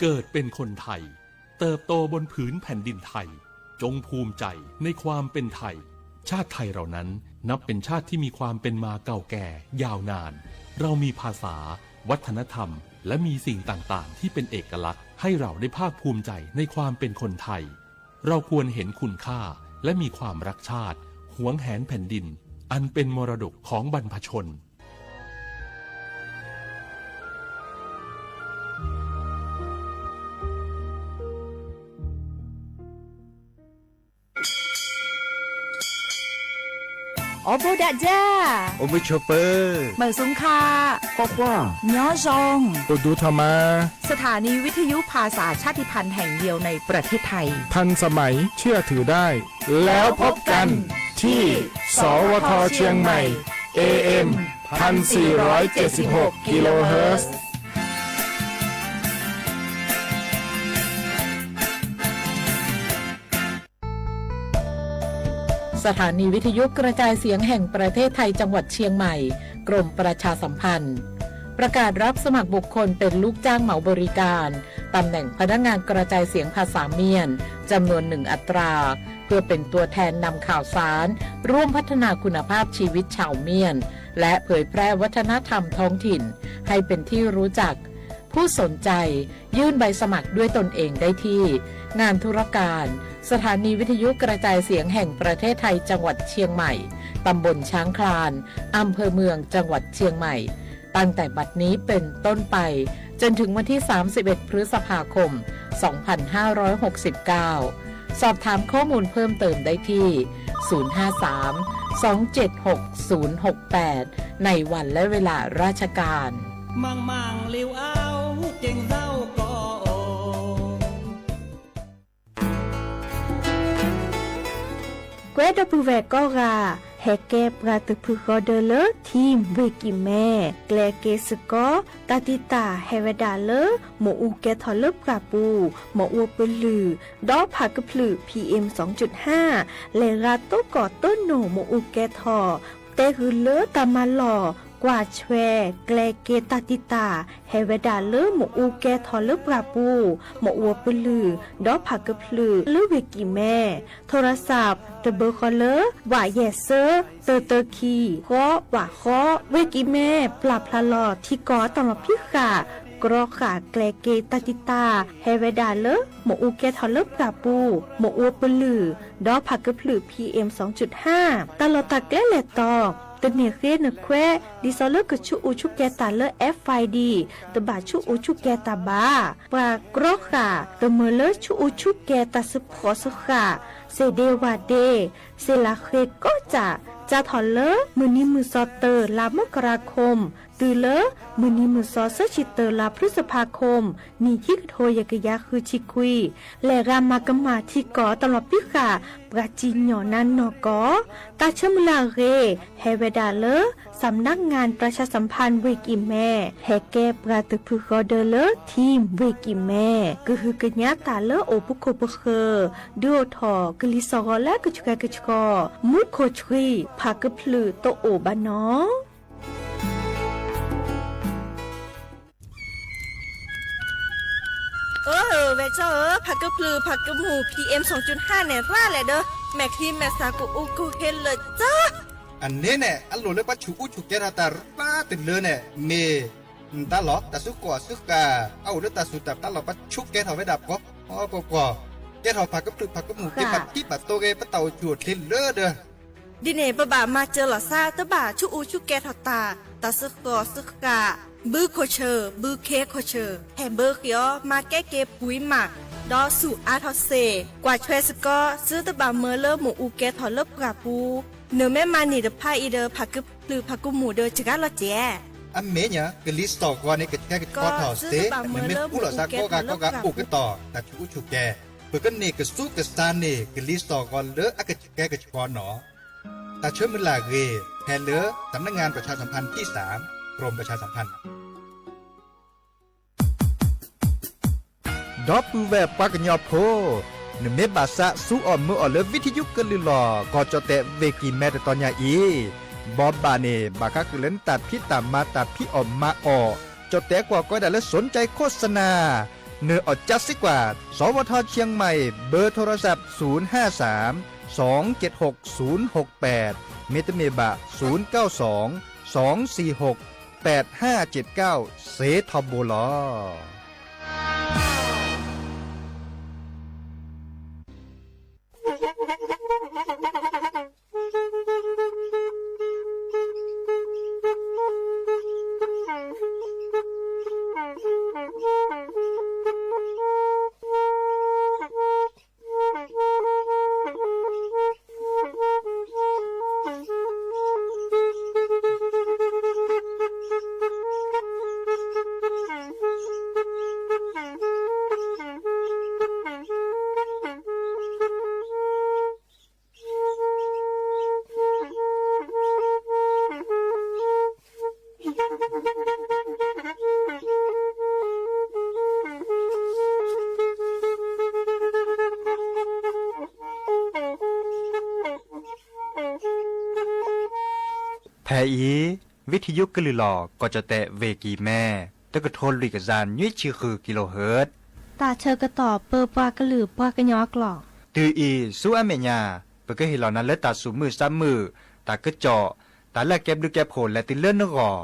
เกิดเป็นคนไทย เติบโตบนผืนแผ่นดินไทย จงภูมิใจในความเป็นไทย ชาติไทยเรานั้นนับเป็นชาติที่มีความเป็นมาเก่าแก่ยาวนาน เรามีภาษา วัฒนธรรม และมีสิ่งต่างๆ ที่เป็นเอกลักษณ์ ให้เราได้ภาคภูมิใจในความเป็นคนไทย เราควรเห็นคุณค่า และมีความรักชาติ หวงแหนแผ่นดิน อันเป็นมรดกของบรรพชน အိၣ်ဘူးဒၣ်ယၤ အိၣ်ဘူးဆိးပၢၤ မုၢ်စုံခါ ကွၢ်ကွၢ် ညီယုံ အိၣ်ဒူထီၣ်မး สถานีวิทยุภาษาชาติพันธุ์แห่งเดียวในประเทศไทย ทันสมัย เชื่อถือได้ แล้วพบกันที่ สวท เชียงใหม่ เอ เอ็ม พันสี่ร้อยเจ็ดสิบหก กิโลเฮิรตซ์ สถานีวิทยุกระจายเสียงแห่งประเทศไทยจังหวัดเชียงใหม่ กรมประชาสัมพันธ์ ประกาศรับสมัครบุคคลเป็นลูกจ้างเหมาบริการ ตำแหน่งพนักงานกระจายเสียงภาษาเมียน จำนวนหนึ่งอัตรา เพื่อเป็นตัวแทนนำข่าวสาร ร่วมพัฒนาคุณภาพชีวิตชาวเมียน และเผยแพร่วัฒนธรรมท้องถิ่น ให้เป็นที่รู้จัก ผู้สนใจ ยื่นใบสมัครด้วยตนเองได้ที่ งานธุรการ สถานีวิทยุกระจายเสียงแห่งประเทศไทยจังหวัดเชียงใหม่ ตำบลช้างคลาน อำเภอเมือง จังหวัดเชียงใหม่ ตั้งแต่บัดนี้เป็นต้นไป จนถึงวันที่ สามสิบเอ็ด พฤษภาคม สองพันห้าร้อยหกสิบเก้า สอบถามข้อมูลเพิ่มเติมได้ที่ ศูนย์ห้าสาม สองเจ็ดหก ศูนย์หกแปด ในวันและเวลาราชการ မ့ၢ်မ့ၢ်လၢအအိၣ်က့ၤသး ကွဲဒီပုၢ်ဝဲၢ်ကိးဂၤ ဟဲကဲပှၤတဖုဃီဒၢလၢ ထံၣ်ဝ့ၢ်ကံၢ်မဲ ကျဲက့ၤစ့ၢ်ကီး တၢ်တံာ်တာ်ဟဲဝဲဒၣ်လၢ မ့ၣ်အူကဲထီၣ်လၢပှၢ်ပူၤ မ့ၣ်အူပလုၢ် ဒီးဖးကဖျၢၣ် PM စင်ၣ်ကၠုၣ်ဟါ လဲၤဂၤတိကီၢ်တိနိၣ်မ့ၣ်အူကဲထီၣ် တဲဂုာ်လၢတၢ်မၤလီၢ် ကွၢ်ဆွဲ ကျဲက့ၤတၢ်တံာ်တာ် ဟဲဝဲဒၣ်လၢမ့ၣ်အူကဲထီၣ်လၢပှၢ်ပူၤ မ့ၣ်အူပလုၢ် ဒီးဖးကဖျၢၣ် လၢဝ့ၢ်ကံၢ်မဲ ထိရစး တဘၢဃီလၢ ဝးယဲၢ်ဆၢ တၢတၢခံ ဃီ ဝးဃီ ဝ့ၢ်ကံၢ်မဲ ပျၢ်ဖျါလီၤထံကီၢ်တၢ်လီၤဖံးဃာ် ကြီဃာ်ကျဲက့ၤတၢ်တံာ်တာ် ဟဲဝဲဒၣ်လၢ မ့ၣ်အူကဲထီၣ်လၢပှၢ်ပူၤ မ့ၣ်အူပလုၢ် ဒီးဖးကဖျၢၣ် PM စင်ၣ်ကၠုၣ်ဟါ တၢ်လီၢ်တၢ်ကျဲလဲၤတီၤ တန့ၢ်ဃ့နခွဲး ဒ်သိးလၢကဆူးအူဆူးကဲၤတၢ်လၢ FID တဘၣ်ဆူးအူဆူးကဲၤတၢ်ဘၣ်. ပှၤကြီဃာ် တမၢလၢဆူးအူဆူးကဲၤတၢ်စ့ဖှီၣ်စ့ဃာ် စ့ဒ့ဝးဒ့ စ့လးဃ့ကိးကၢ် စးထီၣ်လၢ မုၢ်နံၤမုၢ်စီၤတၢ လါမကရၤခိၣ် တုၤလၢ မုၢ်နံၤမုၢ်စီၤဆၢဆံတၢ လါဖျုစဖးခိၣ် နံၣ်ခံကထိယဲၢ်ကယၤဃုဆံခွံ လဲၤဂၤမၤကမၣ်ထံကီၢ်တၢ်လီၤဖံးဃာ် ပှၤစံၣ်ညီၣ်နါနီၢ်ကီၢ် တၢ်ဆၢမုၢ်လၢ်အဂ့ၢ် ဟဲဝဲဒၣ်လၢ สำนักงานประชาสัมพันธ์ ဝ့ၢ်ကံၢ်မဲ ဟဲကဲပှၤတဖုဃီဒၢလၢ ထံၣ် ဝ့ၢ်ကံၢ်မဲ ကဟုကညးတၢ်လၢအိၣ်ပခိၣ်ပဃၢၤ ဒုးအိၣ်ထီၣ်ကလံၤစီၣ်ဂီၤလၢအကဆှဲကဆှီ မူခိၣ်ဆှံ ဖးကဖျၢၣ်တအိၣ်ဘၣ်နီၤ အၢ ဝဲၢ်ကၠီဧၢ, ဖးကဖျၢၣ်ဖးကမူၣ် PM စင်ၣ်ကၠုၣ်ဟါန့ၣ် ရၣ်လဲၣ်ဒီး မဲာ်ချံမဲာ်သၣ်ကအိၣ်ကဟ့လၢာ်ကၠီ, အန့ၣ်န့ၣ် အလိၣ်လၢပှၤဆူးအူဆူးကဲၤထီၣ်တၢ်ရၣ်တလၢန့ၣ် မ့ၢ် နတၢ်လီၢ် တၢ်စုကီၢ်စုဃၢ် အအိၣ်လၢတၢ်စူၢ်တၢ်နာ်တၢ်လီၢ် ပှၤဆူးကဲၤထီၣ်ဝဲဒၣ်ပှီၢ်ပှီၢ်ပှီၢ်, ကဲထီၣ်ဖးကဖျၢၣ်ဖးကမူၣ် ကဲပှၤထံၣ်ဘၣ်တိၢ်ဂ့ၤ ပတၢ်အိၣ်ဆူၣ်အိၣ်ချ့လၢဒီး ဒ်န့ၣ် ပဘၣ်မၤစၢၤလီၤသး တဘၣ်ဆူးအူဆူးကဲၤထီၣ်တၢ်, တၢ်စုကီၢ်စုဃၢ်, ဘုခိၣ်ဆၢၣ် ဘုခ့ခိၣ်ဆၢၣ် ဟဲဘၢဃ့အီၤ မၤကဲက့ၤပှံၤမး, ဒီးဆူၣ်အါထီၣ်စ့ၢ်, ကွၢ်ဆွဲစ့ၢ်ကီး သုတဘၣ်မၢလၢမ့ၣ်အူကဲထီၣ်လၢပှၢ်ပူၤ, နမ့ၢ်မၤန့ၢ်တဖၣ်အံၤဒီး ဖးကဖျၢၣ်ဖးကမူၣ်ဒီးစှၤလီၤစဲး အမ့ၢ်ညါ ကလံၤစီၣ်ဂီၤန့ၣ် ကဆှဲကဆှီထီၣ်စ့ၢ်, နမ့ၢ်ကူလီၤသးကိးဂၤကိးဂၤအိၣ်ကတီၢ် တၢ်ဆူးအူဆူးကဲၤ, ပကန့ၢ်ကစူးကစၢ်န့ၢ် ကလံၤစီၣ်ဂီၤလၢအကဆှဲကဆှီနီၤ. တၢ်ဆၢမုၢ်လၢ်အဂ့ၢ် ဖဲလၢ สำนักงานประชาสัมพันธ์ที่สาม กรมประชาสัมพันธ์ ဒီပုၢ်ဝဲၢ်ပှၤကညီဖိ, နမ့ၢ်ဘၣ်သးစူၤအီၣ်မၢအီၣ်လၢ ဝံထယုကလုၢ်လီၢ် ကီၢ်ကၠီၣ်တဲၣ်ဝ့ၢ်ကံၢ်မဲတတီၤညါအံၤ, ဘီဘၣ်န့ၣ် ဘၣ်ဃးဃုာ်လၢနတၢ်ဖံးတၢ်မၤတၢ်ဖံးအီၣ်မၤအီၣ်, ကၠီၣ်တဲၣ်ကွၢ်ကီဒၣ်လၢ สนใจโฆษณา နအီၣ်ကၠၢစ့ကွၢ် สวท.เชียงใหม่ เบอร์โทรศัพท์ ศูนย์ห้าสาม สองเจ็ดหก ศูนย์หกแปด မ့တမ့ၢ်ဘၣ် ศูนย์เก้าสอง สองสี่หก แปดห้าเจ็ดเก้า စ့ထီဘိလီၤ. ဖဲအံၤ ဝံထံယိကလုာ်လီၤ ကီၢ်ကၠီၣ်တဲၣ် ဝ့ၢ်ကံၢ်မဲ တကထိလွံၢ်ကယၤနွံဆံဃု kilohertz တၢ်ဆၢကတီၢ်ပၢပှၤကလုာ်ပှၤကညီအကျိာ် တုၤအံၤ ဆူအမဲာ်ညါ ပကဟ့ၣ်လီၤနၤလၢတၢ်သူၣ်မုာ်သးမုာ်, တၢ်ကစီၣ်, တၢ်လၢအကဲဘျုးကဲဖှိၣ်လဲၤတုၤလၢနဂီၢ်.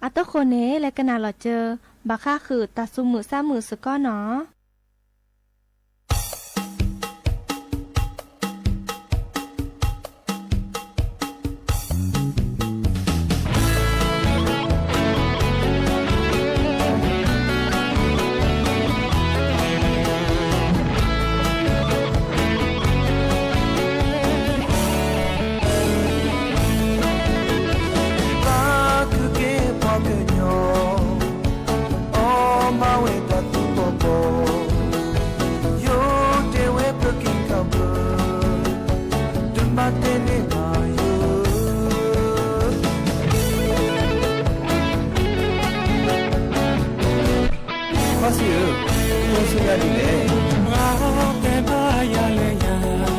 အတဃိန့ၣ် လဲၤကနၣ်လီၤစၢၤ ဘၣ်ဃးဃုာ်တၢ်သူၣ်မုာ်သးမုာ်စ့ၢ်ကီးနီၤ. ဘၣ်ကက့ၤပှၤကညီ အီၣ်ဘၣ်ဝဲတၢ်သူၣ်ပီၤပီၤ, ယိၤတဲဝဲပက့ၤကဘၢ, တမၤတဲန့ၢ်ဘၣ်ယိၤ. ကွၢ်စံးဧၢ, ယိၤဆူညါဒ်လဲၣ်. ပှၤတဲဘၣ်ယၤလၢယၤ,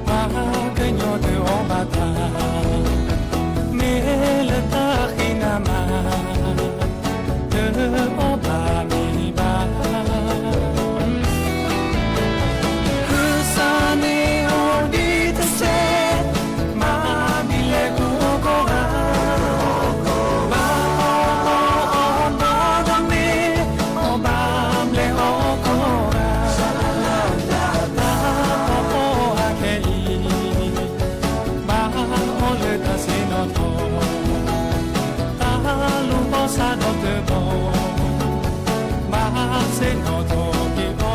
ပှၤကညီတအီၣ်ဘၣ်တၢ်, မ့ၢ်လၢတၢ်ဃံနၤမး တအီၣ်ဘၣ်မ့ၢ်ဘၣ်. ကစၢ်န့ၣ်အိၣ်ဒံးတစဲး, မၤဒ်လဲၣ်ကအိၣ်ကိးဂၤ, ဘၣ်အီၣ်အီၣ်အီၣ်ဒီးမ့ၢ်, အီၣ်ဘၣ်ဘျဲးအီၣ်ကိးဂၤ, တၢ်အီၣ်အီၣ်အခဲအံၤ ဘၣ်အီၣ်လၢတၢ်ဆ့ၣ်နီၤထီၣ်, တၢ်လူၤဘီၣ်စးဒီးတဘီၣ်, ဘၣ်ဆ့ၣ်နီၤထီၣ်က့ၤအီၤ.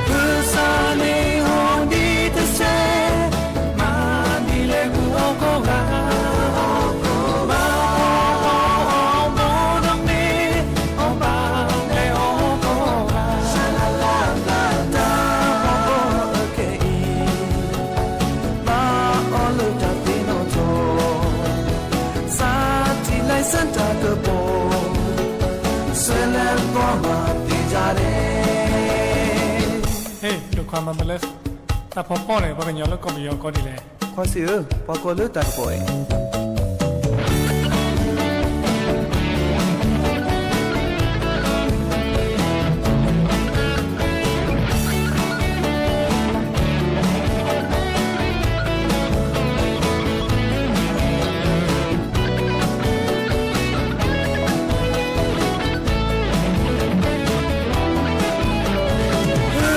ကစၢ်န့ၣ်အိၣ်ဒံးတစဲး, မၤဒ်လဲၣ်ကအိၣ်ကိးဂၤ, ဘၣ်အီၣ်အီၣ်အီၣ်ဒီးမ့ၢ်, အီၣ်ဘၣ်ဘျဲးအီၣ်ကိးဂၤ, တၢ်အီၣ်အီၣ်အခဲအံၤ ဘၣ်အီၣ်လၢတၢ်သ့ၣ်နီၣ်ထီၣ်, စးထီၣ်လၢစၢၣ်တၢ်ကပီၤ, စွဲလဲပှၤမၤသ့ၣ်ညါဒဲး. ဟ့ၣ် ဒိၣ်ခွါမၤမ့ၢ်လၢ တၢ်ဖီဖီန့ၣ် ပှၤကညီလၢကီၢ်ပယီၤကိးဒ်လဲၣ်. ခွါစံးဧၢ, ပှၤကိးလၢတၢ်ကပီၤအံၤ. က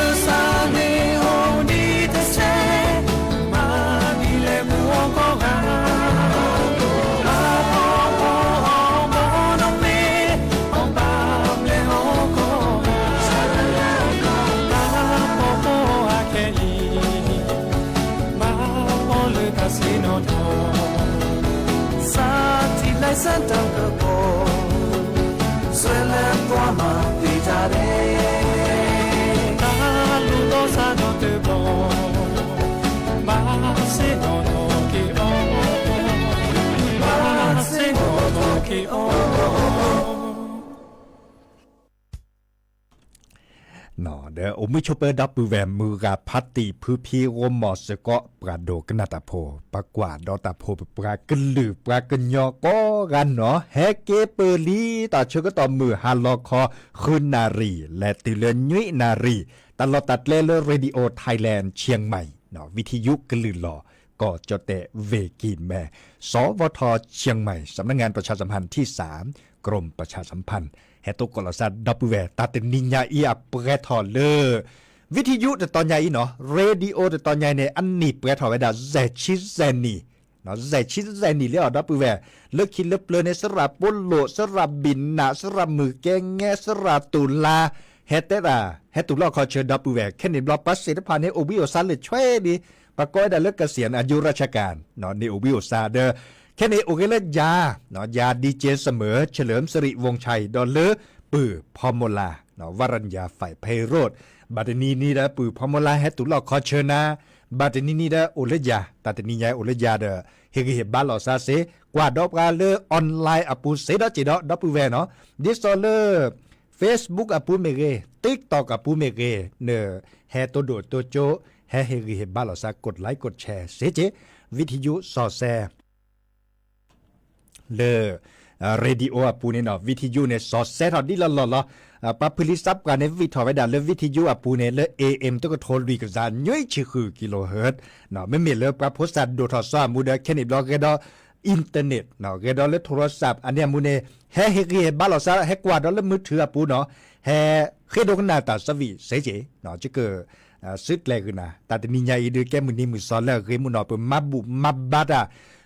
စၢ်န့ၣ်အိၣ်ဒံးတစဲး, မၤဒ်လဲၣ်ကအိၣ်ကိးဂၤ, ဘၣ်အီၣ်အီၣ်အီၣ်ဒီးမ့ၢ်, အီၣ်ဘၣ်ဘျဲးအီၣ်ကိးဂၤ, တၢ်ဖီဖီအခဲအံၤ ဘၣ်အီၣ်လၢတၢ်ဆ့ၣ်နီၤထီၣ်, စးထီၣ်လၢစၢၣ်တၢ်ကပီၤ, စွဲလဲပှၤမၤသ့ၣ်ညါဒဲး. တၢ်လူၤဘီၣ်စးဒီးတဘီၣ်, ဘၣ်ဆ့ၣ်နီၤထီၣ်က့ၤအီၤ, ဘၣ်ဆ့ၣ်နီၤထီၣ်က့ၤအီၤ. ဒီးအိၣ်မုာ်ဆိးပၢၤဒီပုၢ်ဝဲၢ်မုၢ်ဂၤဖးတံၢ်ဖုဖံ ဂီၢ်မီၢ်စ့ၢ်ကီး ပှၤဒိကနၣ်တၢ်ဖိ, ပှၤကွၢ်ဒီးတၢ်ဖိ ပပှၤကလုာ်ပှၤကညီကိးဂၤနီၤ ဟဲက့ၤပၢၢ်လံတၢ်ဆၢကတီၢ်မုၢ်ဟါလီၤခီ ဃုနၣ်ရံၣ် လဲၤတုၤလၢနွံနၣ်ရံၣ်, တၢ်လီၢ်တၢ်ကျဲလၢ Radio Thailand Chiang Mai နီၤ ဝံထယုကလုၢ်လီၤ ကီၢ်ကၠီၣ်တဲၣ် ဝ့ၢ်ကံၢ်မဲ, สวท เชียงใหม่ สำนักงานประชาสัมพันธ์ที่สาม กรมประชาสัมพันธ์ ဟဲတိကိးလီၤသးဒီပုၢ်ဝဲၢ် တၢ်တနံၤညါအံၤအပှဲၤထီၣ်လၢ ဝံထယုတတီၤညါအံၤနီၤ Radio တတီၤညါအံၤန့ၣ် အနံၣ်ပှဲၤထီၣ်ဝဲဒၣ် ယဲၢ်ဆံယဲၢ်နံၣ်, ယဲၢ်ဆံယဲၢ်နံၣ်လံအီၤဒီပုၢ်ဝဲၢ်, လၢခံလၢပျၢၤန့ၣ် သရၣ်ပိလိာ် သရၣ်ဘံၣ်နး သရၣ်မုၢ်ကဲငဲ သရၣ်တူၢ်လါ ဟဲတဲတၢ် ဟဲတူၢ်လီၢ်ခီၣ်ဆၢဒီပုၢ်ဝဲၢ်, ခဲန့ၣ်ဘျီပှၤသ့ၣ်တဖၣ်န့ၣ် အိၣ်ဘှံးအိၣ်သါလၢာ်ဆွဲဒံး, ပှၤကိးဝဲဒၣ်လၢ เกษียณอายุราชการ န့ၣ်အိၣ်ဘှံးအိၣ်သါဒီး ခဲန့ၣ်အိၣ်ဂ့ၤလၢယၤ, ယၤ ดีเจ เสมอ เฉลิมสิริวงศ์ชัย ဒီးလၢပုၢ်ဖီမိၢ်လါ วรัญญา ฝ่ายไพโรจน์ ဘၣ်တနံၤနံၤဒီးပုၢ်ဖီမိၢ်လါဟဲတူၢ်လီၢ်ခီၣ်ဆၢနၤ, ဘၣ်တနံၤနံၤဒီးအိၣ်လၢယၤ, တၢ်တနံၤညါအိၣ်လၢယၤဒီး ဟ့ၣ်ဂံၢ်ဟ့ၣ်ဘါလိာ်သးစ့ၢ်, ကွၢ်ဒီးပှၤလၢ online အပူၤစ့ၢ်ဒီးက့ၤဒီး ဒီပုၢ်ဝဲၢ်နီၤ, ဒ်သိးလၢ Facebook အပူၤမ့ၢ်ဂ့ၤ, TikTok အပူၤမ့ၢ်ဂ့ၤ, နဟဲတိဒိၣ်တိကၠိ, ဟဲဟ့ၣ်ဂံၢ်ဟ့ၣ်ဘါလိာ်သး กดไลค์ กดแชร์ စ့ၢ်က့ၤ, ဝံထယုစီၤစဲ လၢ radio အပူၤန့ၣ်နီၤ ဝံထယုန့ၣ် စီၤစဲထီၣ်ဒ်လီၢ်လီၢ်လီၤ. ပှၤဖုလံသးပှၢ်န့ၣ် ဝံထီၣ်ဝဲဒၣ်လၢ ဝံထယုအပူၤန့ၣ် လၢ AM တကထိလွံၢ်ကယၤနွံဆံဃု kilohertz, မ့မ့ၢ်လၢပှၤဖိသၣ်ဒိၣ်ထီၣ်စီအမူဒီး ခဲန့ၣ်ဘျီဂဲၤဒီး internet, ဂဲၤဒီးလၢ โทรศัพท์ အန့ၣ်အမူန့ၣ် ဟဲဟ့ၣ်ဂံၢ်ဟ့ၣ်ဘါလိာ်သး ဟဲကွၢ်ဒီးလၢ มือถือ အပူၤနီၤ, ဟဲဃ့ဒိကနၣ်တၢ်သးဝံၣ်စ့ၢ်က့ၤ, ယက သုးကျဲၤဂ့ၤနၤ, တၢ်တနံၤညါအံၤဒုး ကဲမုၢ်နံၤမုၢ်သီလၢအဂ့ၤမုၢ်နီၤ ပမၤဘူၣ်မၤဘါတၢ်,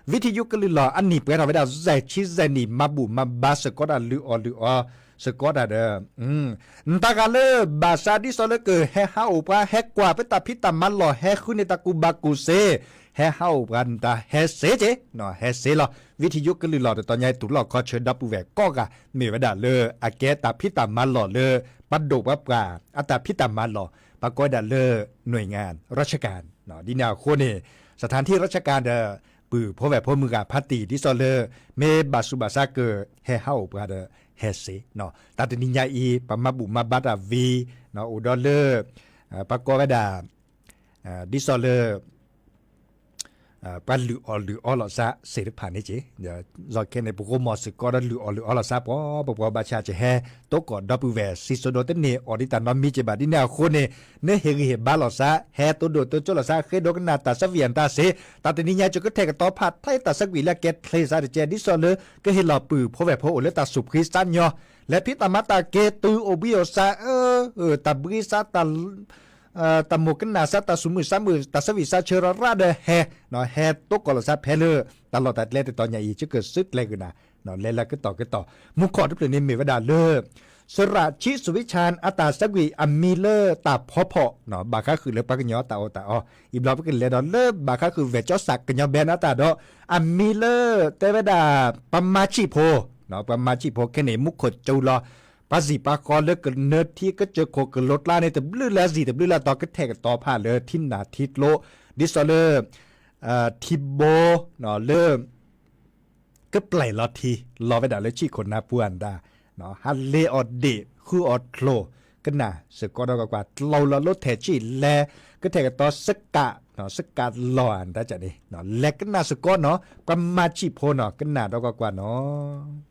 ဝံထယုကလုၢ်လီၤ အနံၣ်ပှဲၤထီၣ်ဝဲဒၣ် ယဲၢ်ဆံယဲၢ်နံၣ် မၤဘူၣ်မၤဘါစ့ၢ်ကီးတၢ် လုၢ်အီၣ်လုၢ်အီစ့ၢ်ကီးတၢ်ဒီး နတၢ်ဂၤလၢဘၣ်ဆၣ်ဒ်သိးလၢကဟဲဟးအိၣ်ပှၤ ဟဲကွၢ်ပတၢ်ဖံးတၢ်မၤလီၢ် ဟဲဃုန့ၢ်တၢ်ကူၣ်ဘၣ်ကူၣ်သ့, ဟဲဟးအိၣ်ပှၤနတၢ်ဟဲစ့ၢ်က့ၤ, ဟဲစ့ၢ်လီၤ. ဝံထယုကလုၢ်လီၤတတီၤညါအံၤ တူၢ်လီၢ်ခီၣ်ဆၢဒီပုၢ်ဝဲၢ်ကိးဂၤ မ့ၢ်ဝဲဒၣ်လၢအကဲတၢ်ဖံးတၢ်မၤလီၢ်လၢ ပှၤဒိၣ်ပှၤပှၢ်အတၢ်ဖံးတၢ်မၤလီၢ်, ပှၤကိးဝဲဒၣ်လၢ หน่วยงานราชการ ဒ်န့ၣ်အဃိန့ၣ် สถานที่ราชการ ဒီး ပုၢ်ဖိဝဲၢ်ဖိမုၢ်ဂၤဖးတံၢ် ဒ်သိးလၢ မ့ၢ်ဘၣ်ဆူးဘၣ်ဆါကဟဲဟးအိၣ်ပှၤဒီး ဟဲစ့ၢ်, တၢ်တနံၤညါအံၤ ပမၤဘူၣ်မၤဘါတၢ်ဝံၤ အိၣ်ဒီးလၢ ပှၤကိးဝဲဒၣ် ဒ်သိးလၢ ပှၤလုၢ်အီၣ်လုၢ်အီလိာ်သးသ့ၣ်တဖၣ်န့ၣ်က့ၤ, ဒီးခဲန့ၣ် ပဂိၢ်မီၢ်စ့ၢ်ကီးဒီးလုၢ်အီၣ်လုၢ်အီလိာ်သး ပှၤပပှၤဘၣ်ဆၣ်ကဟဲ တိကိးဒီပုၢ်ဝဲၢ် စံၣ်စိၤဒိးတန့ၢ်အီၤဒ်တၢ်နီတမံၤက့ၤဘၣ် ဒ်န့ၣ်အဃိန့ၣ် နဟ့ၣ်ဂံၢ်ဟ့ၣ်ဘါလိာ်သး ဟဲတိဒိၣ်တိကၠိလိာ်သး ဃ့ဒိကနၣ်တၢ်သးဝံၣ်အတၢ်စ့ၢ်, တၢ်တနံၤညါ ယကထဲးကတီၤဖးထဲတၢ်သးကွံာ်လၢအကဲချ့သးတကဲ ဒ်သိးလၢ ကဟ့ၣ်လီၤပုၢ်ဖိဝဲၢ်ဖိအိၣ်လၢတၢ်သူၣ်ဖှံသးညီ လဲၤဖံးတၢ်မၤတၢ်က့ၤ တုၤအိၣ်ဘှံးအိၣ်သါ အၢ တၢ်ဘှံးသး တၢ်မိၣ်ကနၣ်သး တၢ်သူၣ်မုာ်သးမုာ် တၢ်သးဝံၣ်သးဆၢရၤရၤဒီးဟဲ, ဟဲတိကိးလိာ်သးဖဲလၢ တၢ်လီၢ်တၢ်ကျဲတတီၤညါအံၤ ယကသုးကျဲၤဂ့ၤနၤ လဲၤလၢကတီၢ်ကတီၢ် မူခိၣ်တဖျၢၣ်န့ၣ်မ့ၢ်ဝဲဒၣ်လၢ စရၣ်ဆံးစူၤဝံဆၣ် အတၢ်သးကွံာ်အမံၤလၢတၢ်ဖီဖီၣ် ဘၣ်ဃးဃုာ်လၢပှၤကညီတၢ်အီၣ်တၢ်အီ, အံၤဘျီပကလဲၤဒီးလၢဘၣ်ဃးဃုာ်ဝဲၢ်ကၠီစၣ်ကညီဘဲနတၢ်ဒီး အမံၤလၢတဲဝဲဒၣ် ပှၤမၤဆံၣ်ဖိ, ပှၤမၤဆံၣ်ဖိခဲန့ၣ် မူခိၣ်ကၠိလီၤ, ပှၤစံၣ်ပှၤဃီလၢကနၢထံကစၢၢ်ခိၣ်ကလိၤကျါန့ၣ် တဘျုးလၢအစံၣ်တဘျုးလၢအတီၤ ကထဲးကတီၤဖးလၢထံနၢ်ထံကျိ ဒ်သိးလၢ ထံဘိ လၢ ကပျဲၢ်လီၤထံ လီၤဝဲဒၣ်လၢဆံၣ်ခိၣ်နၢ်ပူၤအတၢ်, ဟးလ့အီၣ်ဒ့ၣ် ဃုအီၣ်ချိၣ် ကနၣ်စ့ၢ်ကီးဒီးကွၢ်ကွၢ် တလီၤလီၤလိထဲးဆံၣ်လဲၤ ကထဲးကတီၤစကး စကးလီၤအတၢ်န့ၣ် လဲၤကနၣ်စ့ၢ်ကီးနီၤ ပှၤမၤဆံၣ်ဖိနီၤ ကနၣ်ဒီးကွၢ်ကွၢ်နီၤ.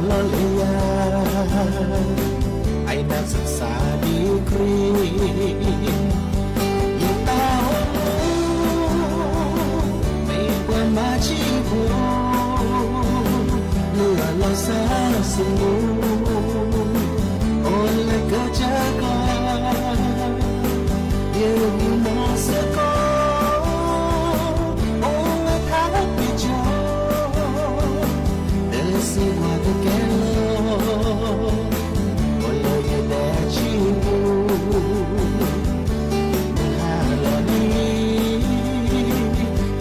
လီၤလၢယၤ, အံၤနၢ်စံးစၢ်ဒ်ခရံာ်, ယတၢ်အိၣ်မူ မ့ၢ်ပှၤမၤဆံးဖိ, လၢအလီၤစၢ်စမူ, အိၣ်လၢကစၢၢ်ကျါ, ယမုၢ်မီၤစ့ၢ်ကီး, အိၣ်ဝဲထါပ့ၤကၠီ ဒီးစံးဝဲတကဲလီၤ, အိၣ်လၢယဒဲဆံပူၤ, နဟးလီၤန့ၣ်,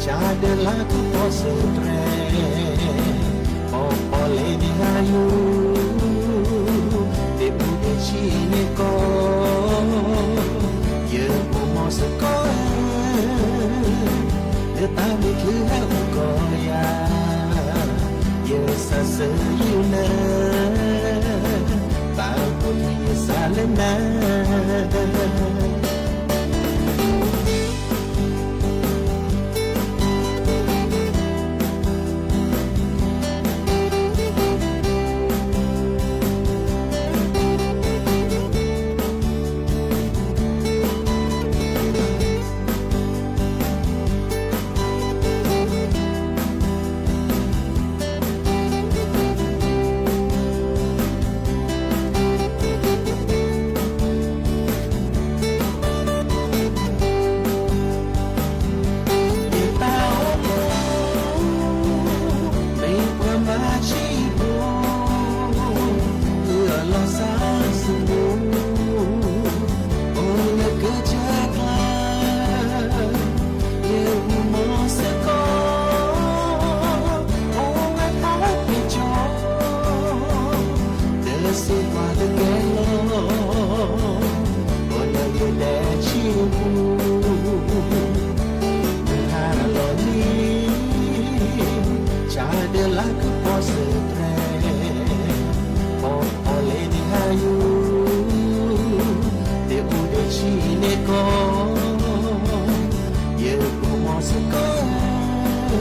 ဆါဒၢလၢကပီၤစၢၤတြဲၤ, ပီၤပီၤလဲၤန့ၢ်ဟးယူၤ, ဒ့မုၣ်ဒ့ဆံးန့ၣ်ကီး, ယမုၢ်မီၤစ့ၢ်ကီးဧၢ, လၢတၢ်မ့ၢ်ချုးဟဲအိၣ်ကီးယၤ, ယစးစၢၤယနၤ, တၢ်အိၣ်မူယစးလၢနၤ. ယတၢ်အိၣ်မူ မ့ၢ်ပှၤမၤဆံးဖိ, လၢအလီၤစၢ်စမူ, အိၣ်လၢကစၢၢ်ကျါ, ယမုၢ်မီၤစ့ၢ်ကီး, အိၣ်ဝဲထါပ့ၤကၠီ ဒီးစံးပှၤတကဲလီၤ, အိၣ်လၢယဒဲဆံပူၤ, နဟးလီၤန့ၣ်, ဆါဒၢလၢကပီၤစၢၤတြဲၤ, ပီၤပီၤလဲၤန့ၢ်ဟးယူၤ, ဒ့မုၣ်ဒ့ဆံးန့ၣ်ကီး, ယမုၢ်မီၤစ့ၢ်ကီး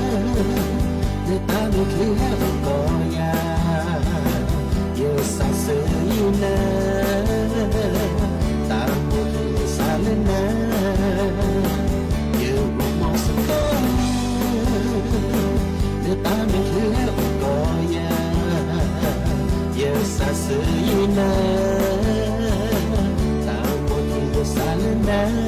ဧၢ, လၢတၢ်မ့ၢ်ချုးဟဲအိၣ်ကီးယၤ, ယစးစၢၤယနၤ, တၢ်အိၣ်မူယစးလၢနၤ, ယမုၢ်မီၤစ့ၢ်ကီး, လၢတၢ်မ့ၢ်ချုးဟဲအိၣ်ကီးယၤ, ယစးစၢၤယနၤ, တၢ်အိၣ်မူယစးလၢနၤ.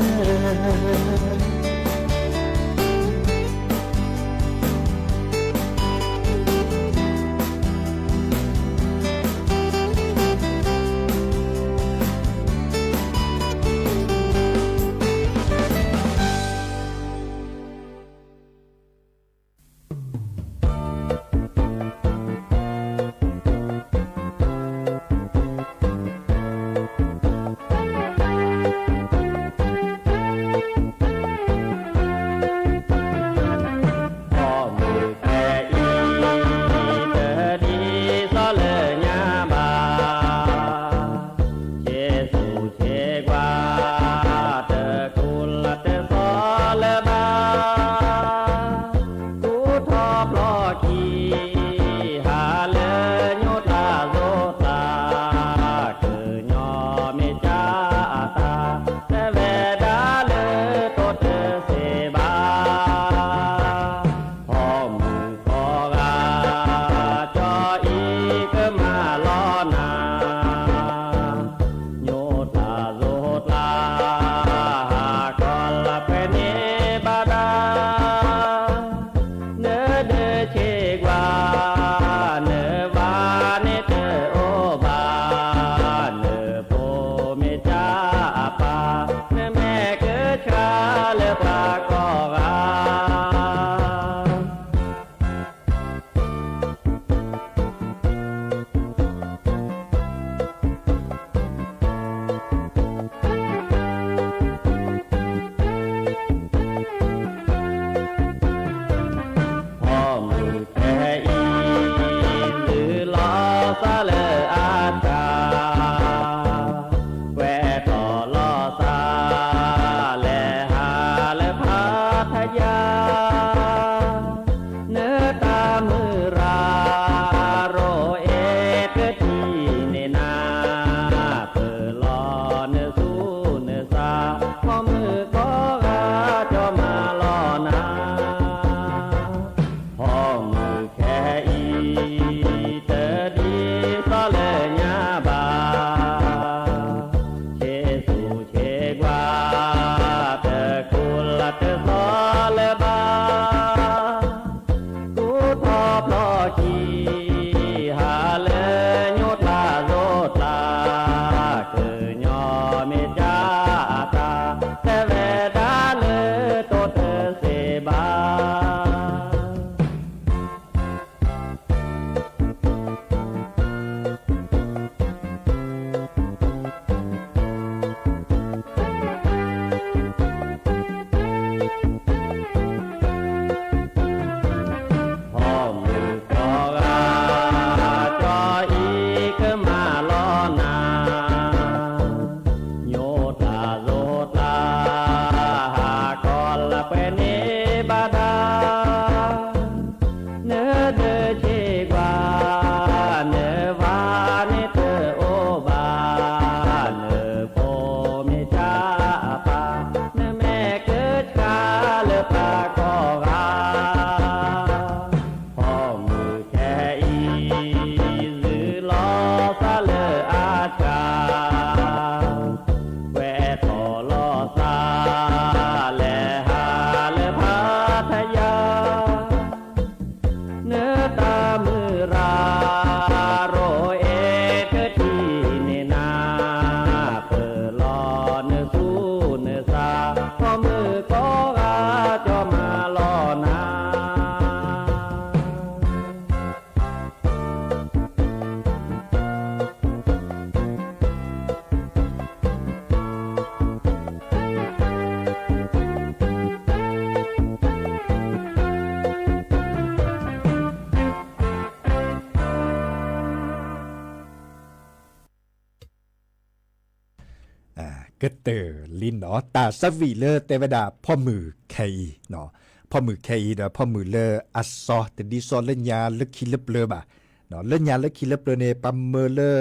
ကတၢၢ်လံနီၤ တၢ်ဆၢဝံၤလၢတဲဝဲဒၣ်ဖီၣ်မုၢ်ခဲအံၤ, ဖီၣ်မုၢ်ခဲအံၤဒီးဖီၣ်မုၢ်လၢအစီၤ တဒ်သိးလၢညါလၢခံလၢပျၢၤဘၣ်, လၢညါလၢခံလၢပျၢၤန့ၣ် ပှၤမၢလၢ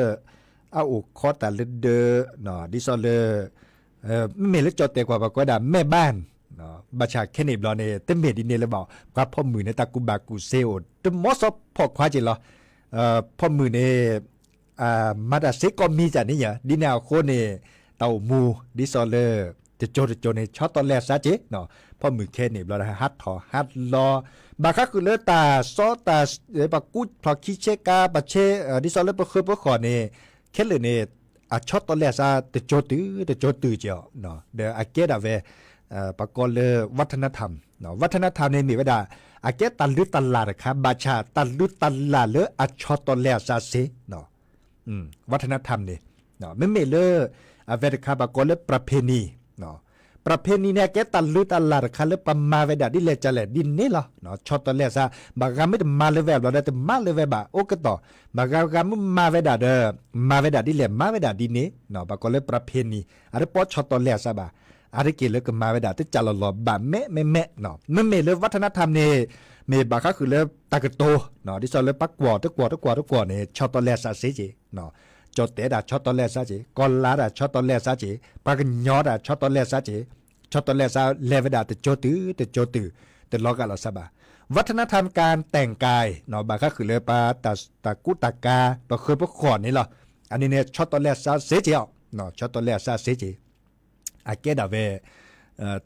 အအိၣ်ခီတၢ်လၢဒၢး, ဒ်သိးလၢ မ့မ့ၢ်လၢကၠီၣ်တဲာ်ကွၢ်ပှၤကိးဝဲဒၣ် แม่บ้าน, ဘၣ်ဆၣ်ခဲန့ၣ်ဘျီန့ၣ် တမ့ၢ်ဒ်န့ၣ်လၢၤဘၣ်, ပှၤဖီၣ်မုၢ်န့ၣ် တၢ်ကူၣ်ဘၣ်ကူၣ်စ့အိၣ် တမီၤစီဖီၣ်ခွါက့ၤလီၤ, ဖီၣ်မုၢ်န့ၣ် မၤတၢ်စ့ကိးမံၤဒ်န့ၣ်ယါ, ဒ်န့ၣ်အဃိန့ၣ် တၢ်အိၣ်မူ ဒ်သိးလၢ တစိၤတစိၤန့ၣ် ဆီတီလဲအစါက့ၤ, ဖီၣ်မုၢ်ခဲန့ၣ်ဘျီ ဟးထီၣ်ဟးလီၤ, ဘၣ်ဃးဃုာ်လၢတၢ်စီတၢ် ပှၤကူထီၣ်ခံဆ့ကၤ ပဆ့ ဒ်သိးလၢပဃၢပဃီၣ်န့ၣ် ခဲလၢာ်န့ၣ် အဆီတီလဲအစါတစိၤတုၤ တစိၤတုၤက့ၤအီၤ, ဒီးအကဲဒၣ်ဝဲ ပှၤကိးလၢ วัฒนธรรม, วัฒนธรรม န့ၣ်မ့ၢ်ဝဲဒၣ် အကဲတၢ်လုၢ်တၢ်လၢ်တခါ ဘၣ်ဆၣ်တၢ်လုၢ်တၢ်လၢ်လၢအဆီတီလဲအစါစ့ วัฒนธรรม န့ၣ် မ့မ့ၢ်လၢ အဝဲတခါပှၤကိးလၢ ประเพณี, ประเพณี န့ၣ် အကဲတၢ်လုၢ်တၢ်လၢ်တခါလၢပှၤမၤဝဲဒၣ်ဒ်လဲၣ်ကလဲၣ်ဒ်န့ၣ်လီၤ, ဆီတီလဲအစါ, ဘၣ်ဂၤမ့ၢ်တမၤလၢၤဝဲဘျီဒီး တမၤလၢၤဝဲဘၣ် အိၣ်ကတီၢ်, ဘၣ်ဂၤဂၤမ့ၢ်မၤဝဲဒၣ်ဒီး မၤဝဲဒၣ်ဒ်လဲၣ် မၤဝဲဒၣ်ဒ်န့ၣ်, ပှၤကိးလၢ ประเพณี အတပိာ်ဆီတီလဲအစါဘၣ်, အါတက့ၢ်လၢကမၤဝဲဒၣ် တကးလီၤလီၤဘၣ်မဲာ်မဲာ်မဲာ်, မ့မ့ၢ်လၢ วัฒนธรรม န့ၣ် မ့ၢ်ဘၣ်ဃးဃုာ်လၢတၢ်ကတိၤ, ဒ်သိးလၢပှၤကွီၢ်တကွီၢ်တကွီၢ်တကွီၢ်န့ၣ် ဆီတီလဲအစါစ့က့ၤ, ကၠီၣ်တဲာ်ဒၣ်ဆီတီလဲအစါက့ၤ, ကီၢ်လါဒၣ်ဆီတီလဲအစါက့ၤ, ပှၤကညီဒၣ်ဆီတီလဲအစါက့ၤ, ဆီတီလဲအစါလဲၤဝဲဒၣ်တစိၤတုၤ တစိၤတုၤ, တလီၤဂာ်လီၤစါဘၣ်, วัฒนธรรม การแต่งกาย ဘၣ်ဃးဃုာ်လၢပှၤ တၢ်ကူတၢ်ကၤ ပဃၢပဃီၣ်န့ၣ်လီၤ, အန့ၣ်န့ၣ် ဆီတီလဲအစါစ့က့ၤအီၤ, ဆီတီလဲအစါစ့က့ၤ အကဲဒၣ်ဝဲ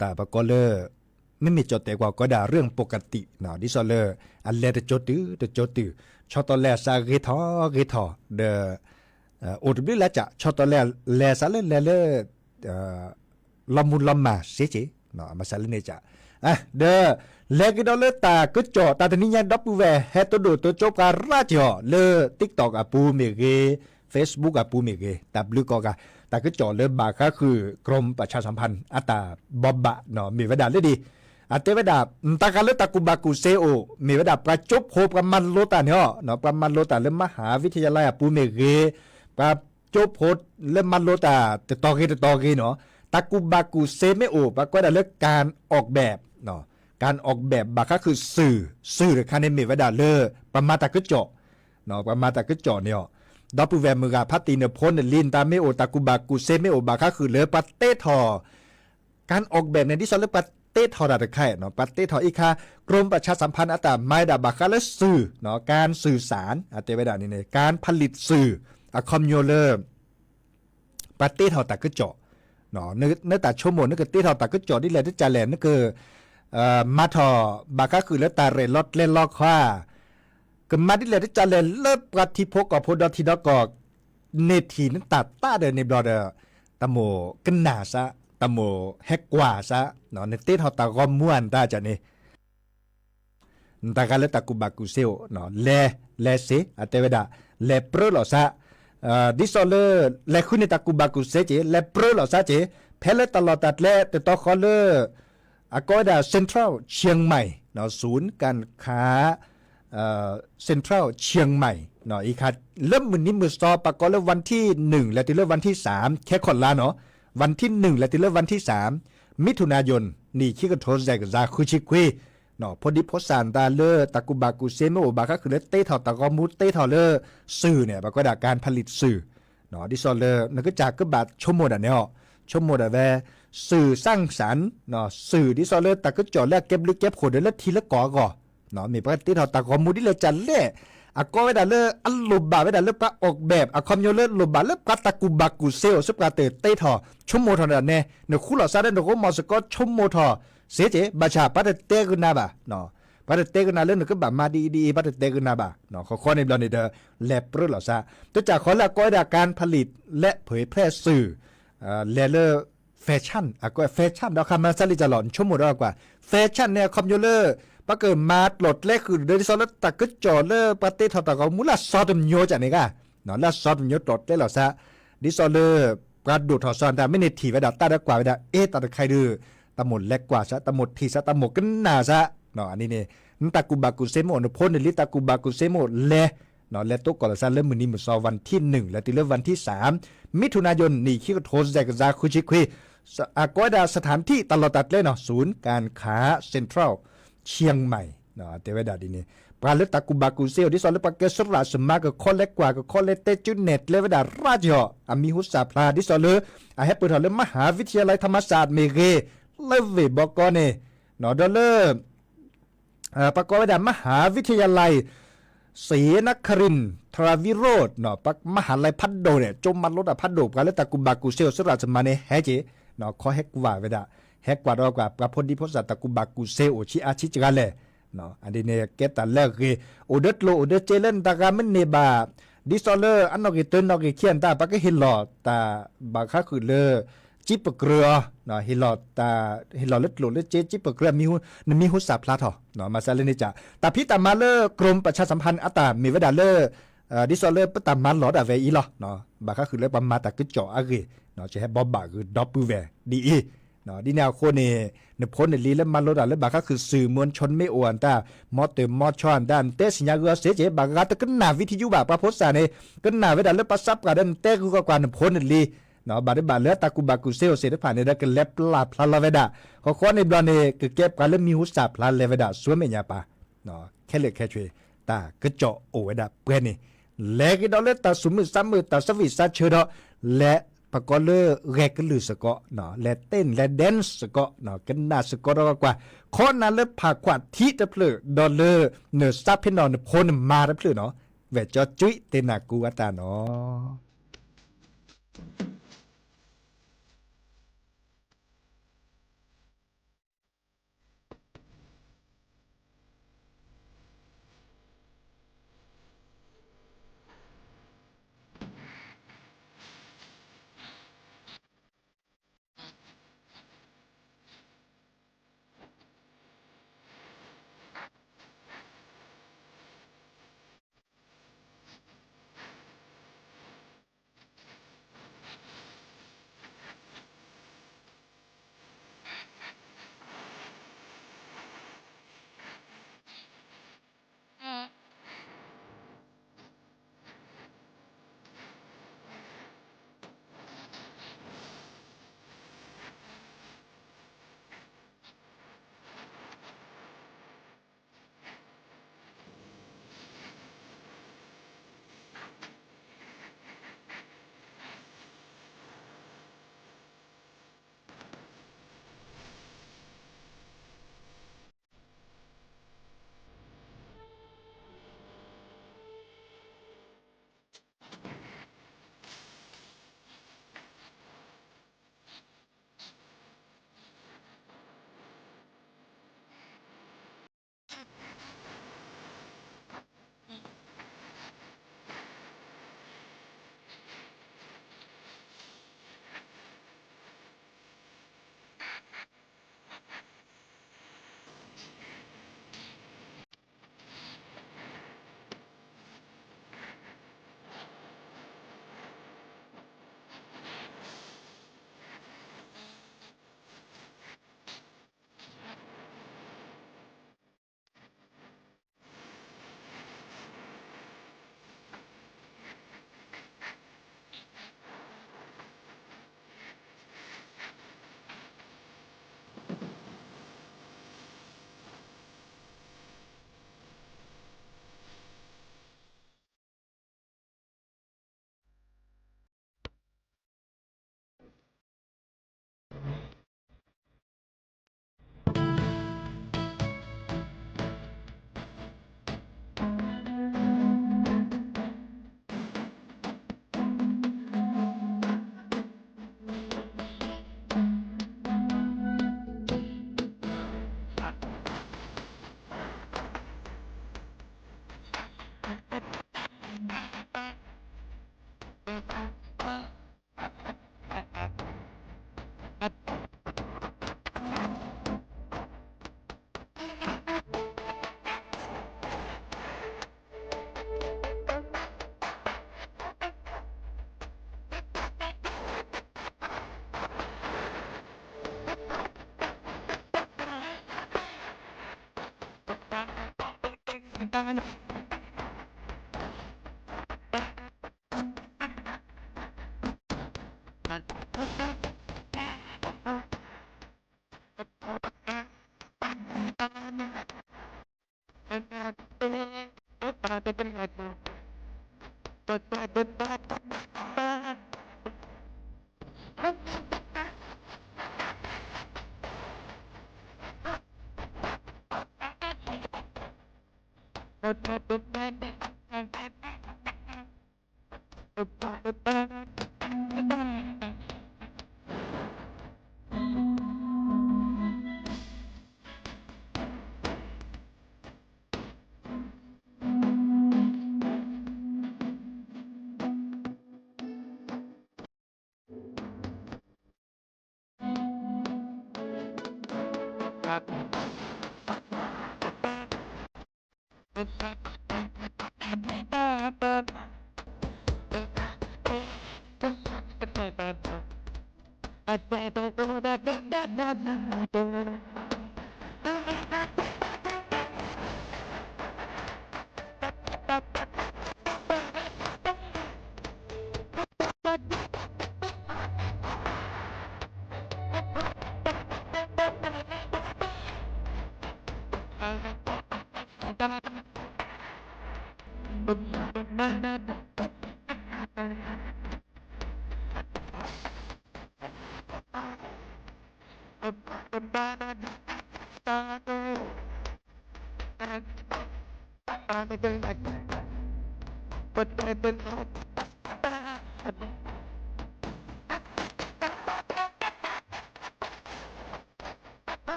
တၢ်ပှၤကိးလၢ မ့မ့ၢ်ကၠီၣ်တဲာ်ကွၢ်ကိးဒၣ် เรื่องปกติ ဒ်သိးလၢ အလဲၤတစိၤတုၤ တစိၤတုၤ, ဆီတီလဲအစါဂ့ၤထီၣ်ဂ့ၤထီၣ် ဒီး အိၣ်တဘျုးလၢက ဆီတီလဲ လဲၤစးလၢလဲၤလၢ လီၤမူလီၤမၢ်စ့က့ၤ, မၤစးလၢန့ၣ်က ဒီး လဲၤကဒီးလၢတၢ်ကစီၣ် တၢ်တနံၤညါဒီပုၢ်ဝဲၢ် ဟဲတဒိၣ်တကၠိပှၤရၣ်က့ၤအီၤလၢ TikTok အပူၤမ့ၢ်ဂ့ၤ, Facebook အပူၤမ့ၢ်ဂ့ၤ, တၢ်ဘျုးကိးဂၤ, တၢ်ကစီၣ်လၢဘၣ်ဃးဃုာ် กรมประชาสัมพันธ์ အတၢ်ဘိးဘၣ်နီၤ မ့ၢ်ဝဲဒၣ်လၢဒ် အတဲဝဲဒၣ် တၢ်ဃးလၢတၢ်ကူၣ်ဘၣ်ကူၣ်စ့အိၣ် မ့ၢ်ဝဲဒၣ်ပှၤကၠိဖိပှၤမၤလိတၢ်န့ၣ်အီၤ, ပှၤမၤလိတၢ်လၢ มหาวิทยาลัย အပူၤမ့ၢ်ဂ့ၤ, ပှၤကၠိဖိလၢမၤလိတၢ် တတီၤဂ့ၤတတီၤဂ့ၤနီၤ, တၢ်ကူၣ်ဘၣ်ကူၣ်စ့မ့ၢ်အိၣ် ပှၤကွဲးဒၣ်လၢ การออกแบบ, การออกแบบ ဘၣ်ဃးဃုာ် สื่อ, สื่อ တခါန့ၣ်မ့ၢ်ဝဲဒၣ်လၢ ပှၤမၤတၢ်ကစီၣ်, ပှၤမၤတၢ်ကစီၣ်န့ၣ်အီၤ, ဒီပုၢ်ဝဲၢ်မုၢ်ဂၤဖးတံၢ်နဖိနလံၤ နတၢ်မ့ၢ်အိၣ် တၢ်ကူၣ်ဘၣ်ကူၣ်စ့မ့ၢ်အိၣ် ဘၣ်ဃးဃုာ်လၢပှၤတ့ထီၣ် การออกแบบ န့ၣ် ဒ်သိးလၢပှၤတ့ထီၣ်တၢ်တခါအံၤနီၤ, ပှၤတ့ထီၣ်အံၤခါ กรมประชาสัมพันธ์ အတၢ်မၤဝဲဒၣ်ဘၣ်ဃးလၢ สื่อ, การสื่อสาร အတဲဝဲဒၣ်န့ၣ် การผลิตสื่อ အခီပညီလၢ ပှၤတ့ထီၣ်တၢ်ကစီၣ်, နတၢ်ဆိကမိၣ် နကတ့ထီၣ်တၢ်ကစီၣ်ဒ်လဲၣ်တကလဲၣ် နက မၤထီၣ်ဘၣ်ဃးဃုာ်လၢတၢ်ရဲၣ်လီၤကျဲၤလီၤခွါ, ကမၤဒ်လဲၣ်တကလဲၣ်လၢပှၤထံဖိကီၢ်ဖိဒီထံဒီကီၢ် န့ၢ်ထံၣ်နတၢ်သးဒီးန့ၣ်ဘျီဒီး တၢ်မိၣ်ကနၣ်စး, တၢ်မိၣ်ဟဲကွၢ်စး, နတ့ထီၣ်တၢ်ဂီၤမူအတၢ်ကန့ၣ် နတၢ်ဃးလၢတၢ်ကူၣ်ဘၣ်ကူၣ်စ့အိၣ်, လဲၤ, လဲၤစ့, အတဲဝဲဒၣ် လဲၤပြၢလိာ်စး, ဒ်သိးလၢ လဲၤဃုန့ၢ်တၢ်ကူၣ်ဘၣ်ကူၣ်စ့က့ၤ, လဲၤပြၢလိာ်စးက့ၤ, ဖဲလၢတၢ်လီၢ်တၢ်ကျဲတတီၤဃီလၢ အကိးဝဲဒၣ် Central Chiang Mai, ศูนย์การค้า Central Chiang Mai အံၤခါ လၢမုၢ်နံၤမုၢ်သီ ပှၤကိးလၢ วันที่หนึ่ง လဲၤတုၤလၢ วันที่สาม ခဲခီၣ်လါနီၤ, วันที่หนึ่ง လဲၤတုၤလၢ วันที่สาม มิถุนายน နံၣ်ခံကထိစဲးကစၢ်ဃုဆံခွံ ဖိဒံဖိသၣ်တၢ်လၢတၢ်ကူၣ်ဘၣ်ကူၣ်စ့မ့ၢ်အိၣ်ဘၣ်ဃးဃုာ်လၢတ့ထီၣ်တၢ်ဂီၤမူတ့ထီၣ်လၢ สื่อ န့ၣ် ပှၤကွဲးဒၣ် การผลิตสื่อ ဒ်သိးလၢ နကစၢ်ကဘၣ်ဆိကမိၣ်ဒၣ်န့ၣ်အီၤ, ဆိကမိၣ်ဒၣ်ဝဲ สื่อสร้างสรรค์ สื่อ ဒ်သိးလၢတၢ်ကစီၣ်လၢအကဲဘျုးကဲဖှိၣ်ဒီးလၢထံလၢကီၢ်အဂီၢ်, မ့ၢ်ပှၤတ့ထီၣ်တၢ်ဂီၤမူဒ်လဲၣ်ကလဲၣ်, အကိးဝဲဒၣ်လၢအလိၣ်ဘၣ်ဝဲဒၣ်လၢပှၤ ออกแบบ အခီပညီလၢလိၣ်ဘၣ်လၢပှၤတၢ်ကူၣ်ဘၣ်ကူၣ်စ့အိၣ် စ့ၢ်ပှၤတ့ထီၣ် ဆိကမိၣ်ထီၣ်ဒၣ်နဲ, နဃူလီၤစးဒီးနရိမီၤစ့ၢ်ကီးဆိကမိၣ်ထီၣ်စ့က့ၤ, ဘၣ်ဆၣ်ပှၤတတဲကနၤဘၣ် ပှၤတတဲကနၤလၢနကဘၣ်မၤဒ်အံၤဒ်အံၤ ပှၤတတဲကနၤဘၣ်, ဃီဃီန့ၣ်ဘျီန့ၣ်ဒီး လဲၤပြၢလိာ်စး, တကးဃီလၢအကိးဝဲဒၣ် การผลิต และเผยแพร่สื่อ လဲၤလၢ fashion အကွဲး fashion ဒီးခါမၤစၢ်လံကၢ်လီၤ နဆိကမိၣ်ဒီးကွၢ် fashion န့ၣ် အခီပညီလၢ ပှၤကမၤကျိၤကျဲဃုာ်ဒီး ဒ်သိးလၢတၢ်ကစီၣ်လၢပှၤတ့ထီၣ်တၢ်ဂီၤမူလၢအစီၤတ မျိုး ကန့ၣ်ဂ့ၤ, လၢအစီၤတ မျိုး ကျိၤကျဲလိာ်စး, ဒ်သိးလၢ ပှၤဒိၣ်ထီၣ်စီၤတၢ် မ့ၢ်န့ၢ်ထံၣ်ဝဲဒၣ်တၢ်ဒီးကွၢ်ဝဲဒၣ် အ့ တၢ်တခါအံၤဒီး တၢ်မိၣ်လဲၤကွၢ်စး တၢ်မိၣ်ထံၣ်စး တၢ်မိၣ်ကနၣ်စး, အန့ၣ်န့ၣ် နတၢ်ကူၣ်ဘၣ်ကူၣ်စ့မ့ၢ်အိၣ် နဖိနလံၤတၢ်ကူၣ်ဘၣ်ကူၣ်စ့မ့ၢ်အိၣ် လဲၤ လဲၤတိကိးလီၤစၢ်လၢမုၢ်နံၤမုၢ်သီ วันที่หนึ่ง လဲၤတုၤလၢ วันที่สาม มิถุนายน နံၣ်ခံကထိစဲးကယၤဃုဆံခွံ, အကိးဝဲဒၣ် สถานที่ တၢ်လီၢ်တၢ်ကျဲနီၤ ศูนย์การค้า เซ็นทรัลเชียงใหม่ တဲဝဲဒၣ်ဒ်န့ၣ် ပှၤလၢတၢ်ကူၣ်ဘၣ်ကူၣ်စ့အိၣ် ဒ်သိးလၢပှၤကဲစရၣ်စမါ ကခီလဲၤကွၢ် ကခီလဲၤတဲကၠူနဲၣ်ကျဲဝဲဒၣ်ရၣ်ကီၤ အမံၤဟူစၢ်ဖျါ ဒ်သိးလၢ အဟဲပၢၢ်ထီၣ်လၢ มหาวิทยาลัยธรรมศาสตร์ မ့ၢ်ဂ့ၤ လၢဝ့ၢ်ဘီကီန့ၣ် ဒီးလၢ ပှၤကိးဝဲဒၣ် มหาวิทยาลัย ศรีนครินทร์ ทรวิโรจน์ မဟါလဲဖးဒိၣ်န့ၣ် ကၠိမၤလိတၢ်ဖးဒိၣ် ပှၤလၢတၢ်ကူၣ်ဘၣ်ကူၣ်စ့အိၣ် စရၣ်စမါန့ၣ် ဟဲက့ၤ ခီဟဲကွၢ်ဝဲဒၣ် ဟဲကွၢ်ဒီးကွၢ် ပှၤဖိဒံဖိသၣ်တၢ်ကူၣ်ဘၣ်ကူၣ်စ့အိၣ်ဆံးအါဆံးစှၤလဲၣ် ဒ်န့ၣ်ကဲတၢ်လၢအဂ့ၤ အိၣ်ဒီးကျိၣ်အိၣ်ဒီးစ့လၢနတၢ်ဂၤမ့ၢ်န့ၢ်ဘၣ် ဒ်သိးလၢအနီၣ်ဂံၢ်တၢနီၣ်ဂံၢ်ခံအတၢ် ပှၤကဟ့ၣ်လီၤတၢ်ဘၣ်ဃးဃုာ်လၢ ကၠံပကြၢးအီၤ ဟ့ၣ်လီၤလၢကျိၣ်လၢစ့ ကၠံပကြၢး နမံၤဟူစၢ်ဖျါထီၣ် မၤစၢၤလၢန့ၣ်က တၢ်ဖံးတၢ်မၤလၢ กรมประชาสัมพันธ์ အတၢ်မ့ၢ်ဝဲဒၣ်လၢ ဒ်သိးလၢပတၢ်မၤလီၤဒၣ်ဝဲအံၤလီၤ ဘၣ်ဃးဃုာ်လၢပှၤမၤတၢ်ကစီၣ်အဂ့ၢ် ကဟဲဘိးဘၣ်ဂ့ၤဒီပုၢ်ဝဲၢ်ဒ်အံၤ ဒ်န့ၣ်အဃိန့ၣ် နဖိနလံၤလၢမၤလိတၢ်လၢဘၣ်ဃးဃုာ် สื่อมวลชน မ့ၢ်အိၣ်အတၢ် မ်တၢၢ်မ်ဆီအတၢ် နတဲစံၣ်ညါဂုာ်အီၤစ့ၢ်ကီး ဘၣ်ဂၤတကနၣ် วิทยุ ဘၣ် ပှၤဖိသၣ်န့ၣ် ကနၣ်ဝဲဒၣ်လၢပှၤစးပှၢ်ဒီး နတဲဂုာ်ကီးကွၢ်နဖိနလံၤ ဘၣ်ဒဘၣ်လၢတၢ်ကူၣ်ဘၣ်ကူၣ်စ့အိၣ်သ့ၣ်တဖၣ်န့ၣ်ဒီး ကလဲၤပျၢ်ဖျါလီၤဝဲဒၣ် ဃီဃီန့ၣ်ဘျီန့ၣ် ကကဲပှၤလၢမံၤဟူစၢ်ဖျါလဲၤဝဲဒၣ် ဆူမဲာ်ညါပၢ် ခဲလၢာ်ခဲဆ့ တၢ်ကစီၣ်အိၣ်ဝဲဒၣ်ပှဲၤန့ၣ် လဲၤက့ၤဒီးလၢတၢ်သူၣ်မုာ်သးမုာ် တၢ်ဆၢဝံၣ်စးဆၢဒီး လဲၤပကိးလၢဂဲၤကလုၢ်စ့ၢ်ကီး လဲၤ เต้น လဲၤ dance စ့ၢ်ကီး ကနၣ်စ့ၢ်ကီးဒီးကွၢ် ခီနၤလၢဖးခွးထံတဖျၢၣ် ဒီးလၢ နစးဖ့နီၣ်နဖိနမါတဖျၢၣ်နီၤ ဝဲၢ်ကၠီကွံသ့ၣ်နၤကူအတၢ်နီၤ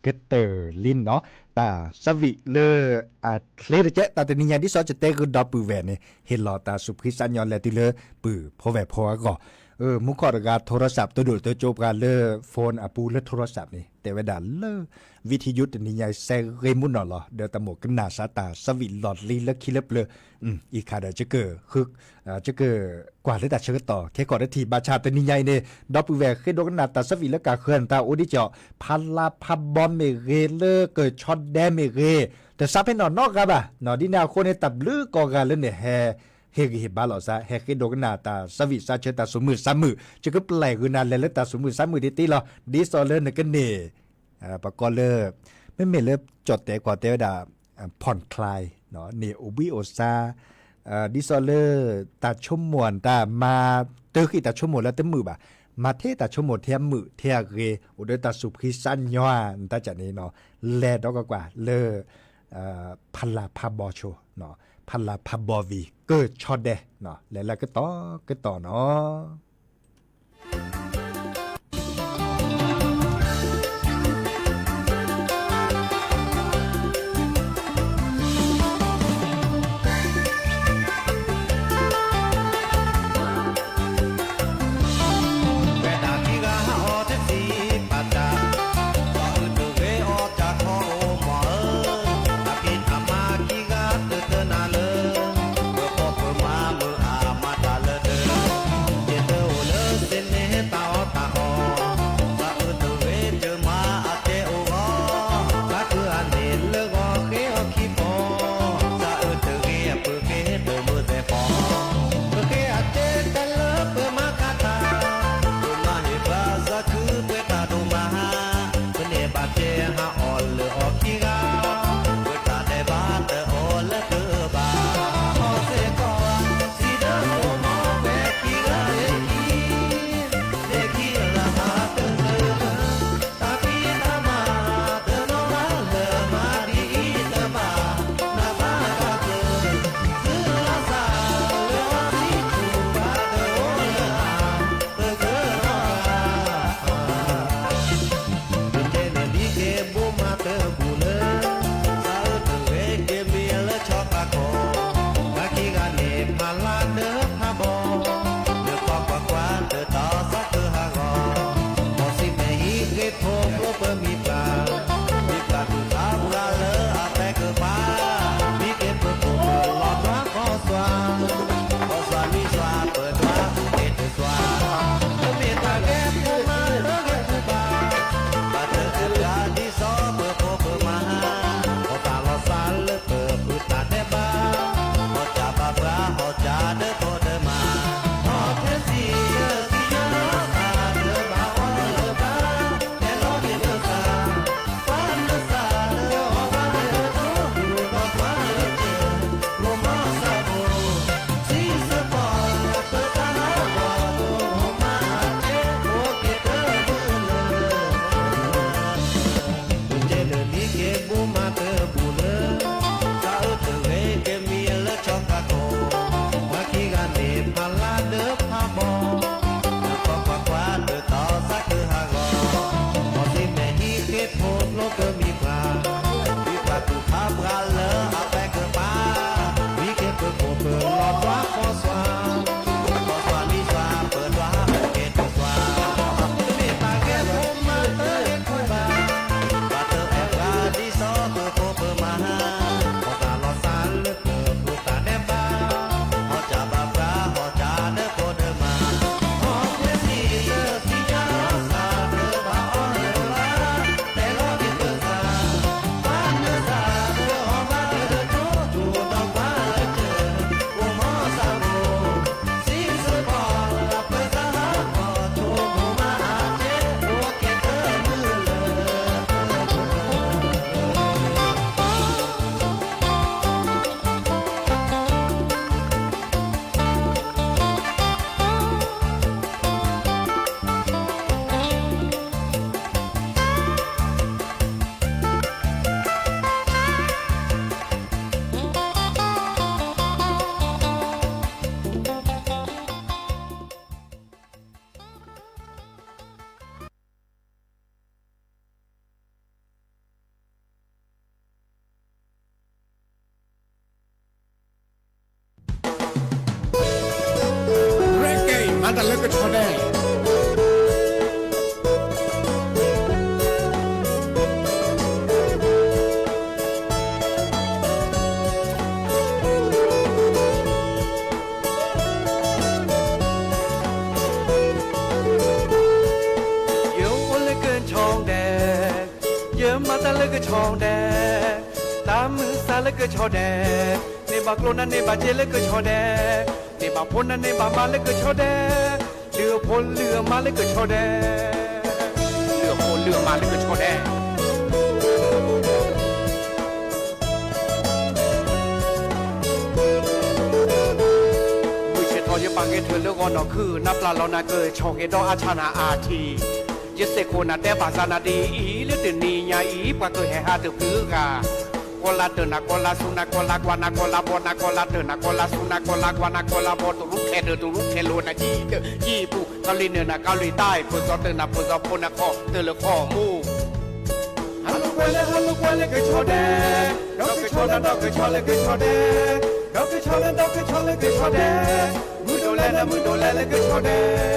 ကတၢၢ်လံနီၤ, တၢ်ဆၢဝံၣ်လၢအချ့တကဲး တၢ်တနံၤညါ ဒ်သိးယတဲဃုာ်ဒီပုၢ်ဝဲၢ်န့ၣ် ဟ့ၣ်လီၤတၢ်သူၣ်ဖှံသးညီလဲၤတုၤလၢပုၢ်ဖိဝဲၢ်ဖိအဂီၢ်, မူခိၣ်တဂၤ โทรศัพท์ တဒိၣ်တကၠိပှၤလၢ phone အပူၤလၢ โทรศัพท์ န့ၣ် တဲဝဲဒၣ်လၢ ဝံထယုၣ် တနံၤညါအံၤ စဲဂ့ၤမူနီၢ်လီၤ ဒီးတၢ်မိၣ်ကနၣ်စးတၢ်ဆၢဝံၣ်လီၢ်လံလၢခံလၢပျၢၤ, အံၤခါဒီး ယက ယကကွၢ်လၢတၢ်ဆၢကတီၢ် ခဲကီးတထံၣ် ဘၣ်ဆၣ်တနံၤညါအံၤန့ၣ် ဒီပုၢ်ဝဲၢ်ဃ့ဒိကနၣ်တၢ်ဆၢဝံၣ်လၢကၢ်ဃၢၤန့ၣ် တၢ်အိၣ်ဒံးကီး ဖးလၤဖးဘီမ့ၢ်ဂ့ၤ လၢကၢၢ်ဆီဒဲမ့ၢ်ဂ့ၤ တဆါဖဲနီၢ်နီတဂၤဘၣ်နီၤ, ဒ်န့ၣ်အဃိန့ၣ် တၢ်ဘျုးကိးဂၤလၢန့ၣ်ဟဲ ဟ့ၣ်ဂံၢ်ဟ့ၣ်ဘါလိာ်သး ဟဲဃ့ဒိကနၣ်တၢ်ဆၢဝံၣ်စးဆၢတၢ်သူၣ်မုာ်သးမုာ်, ယကပျဲၢ်ဂုာ်နၤလဲၤလၢတၢ်သူၣ်မုာ်သးမုာ်ဒ်တ့လီၤ, ဒ်သိးလၢနကန့ၢ် ပကိးလၢ မ့မ့ၢ်လၢကၠီၣ်တဲာ်ကွၢ်တဲဝဲဒၣ် ผ่อนคลาย န့ၣ်အိၣ်ဘှံးအိၣ်ဆါ, ဒ်သိးလၢ တၢ်ဆိကမိၣ်တၢ်မၤ တၢဃံၣ်တၢ်ဆိကမိၣ်လၢတမုာ်ဘၣ်, မၤထဲတၢ်ဆိကမိၣ်ထဲအမုာ်ထဲအဂ့ၤ အိၣ်ဒီးတၢ်သူၣ်ဖှံသးညီ နတၢ်ကၢ်န့ၣ်နီၤ, လဲၤဒီးကကွၢ်လၢ ဖးလၤဖးဘီဆိ, ဖးလၤဖးဘီဝံၤ ကၢၢ်ဆီဒဲ လဲၤလၢကတီၢ်ကတီၢ်နီၤ. ရဲၣ်ကဲအံၤ မၤတၢ်လၢကဆီဒဲး. ယအိၣ်လၢကဆီဒဲး, ယမၤတၢ်လၢကဆီဒဲး, တၢ်မုၢ်သးလၢကဆီဒဲး, န့ၢ်ဘၣ်ကျိၣ်နၢ်န့ၢ်ဘၣ်စ့လၢကဆီဒဲး, န့ၢ်ဘၣ်ဖိနၢ်န့ၢ်ဘၣ်မါလၢကဆီဒဲး, လုၢ်အဖိလုၢ်အမါလၢကဆီဒဲး, လုၢ်အဖိလုၢ်အမါလၢကဆီဒဲး. မုၢ်ဆ့ၣ်ထီၣ်ယပာ်ကဲထၢၣ်လၢဂီၤနီၢ်ခုၣ် နပျၢ်လီၤနၤကဆီၣ်ဂ့ၤဒီးအါဆၣ်နၤအါထံၣ်, ယစဲးခိၣ်နၤတဲဘၣ်စၢ်နၤဒ်အံၤ လၢတနံၤညါအံၤ ပှၤကဟဲဟးတဖုဂၤ, ကီၢ်လါတၢၢ်နၤကီၢ်လါဆူနၤကီၢ်လါကွၢ်နၤကီၢ်လါဘီနၤကီၢ်လါတၢၢ်နၤကီၢ်လါဆူနၤကီၢ်လါကွၢ်နၤကီၢ်လါဘီ တရူးခဲဒၢးတရူးခဲလိၤနၤ ယံၤတၢ်ယံၤပူၤ ကီၢ်လံၢ်နၢၤနၤကီၢ်လံၢ်တၢ် ပၢၢ်စီၤတၢၢ်နၤပၢၢ်စီၤဖိနၤခီတၢၢ်လၢခီမူ ဟးလိာ်ကွဲလၢဟးလိာ်ကွဲလၢကဆီဒဲး, ဒီးကဆီနၤဒီးကဆီလၢကဆီဒဲး, ဒီးကဆီနၤဒီးကဆီလၢကဆီဒဲး, မုၢ်ဒိၣ်လဲၣ်နၤမုၢ်ဒိၣ်လဲၣ်လၢကဆီဒဲး,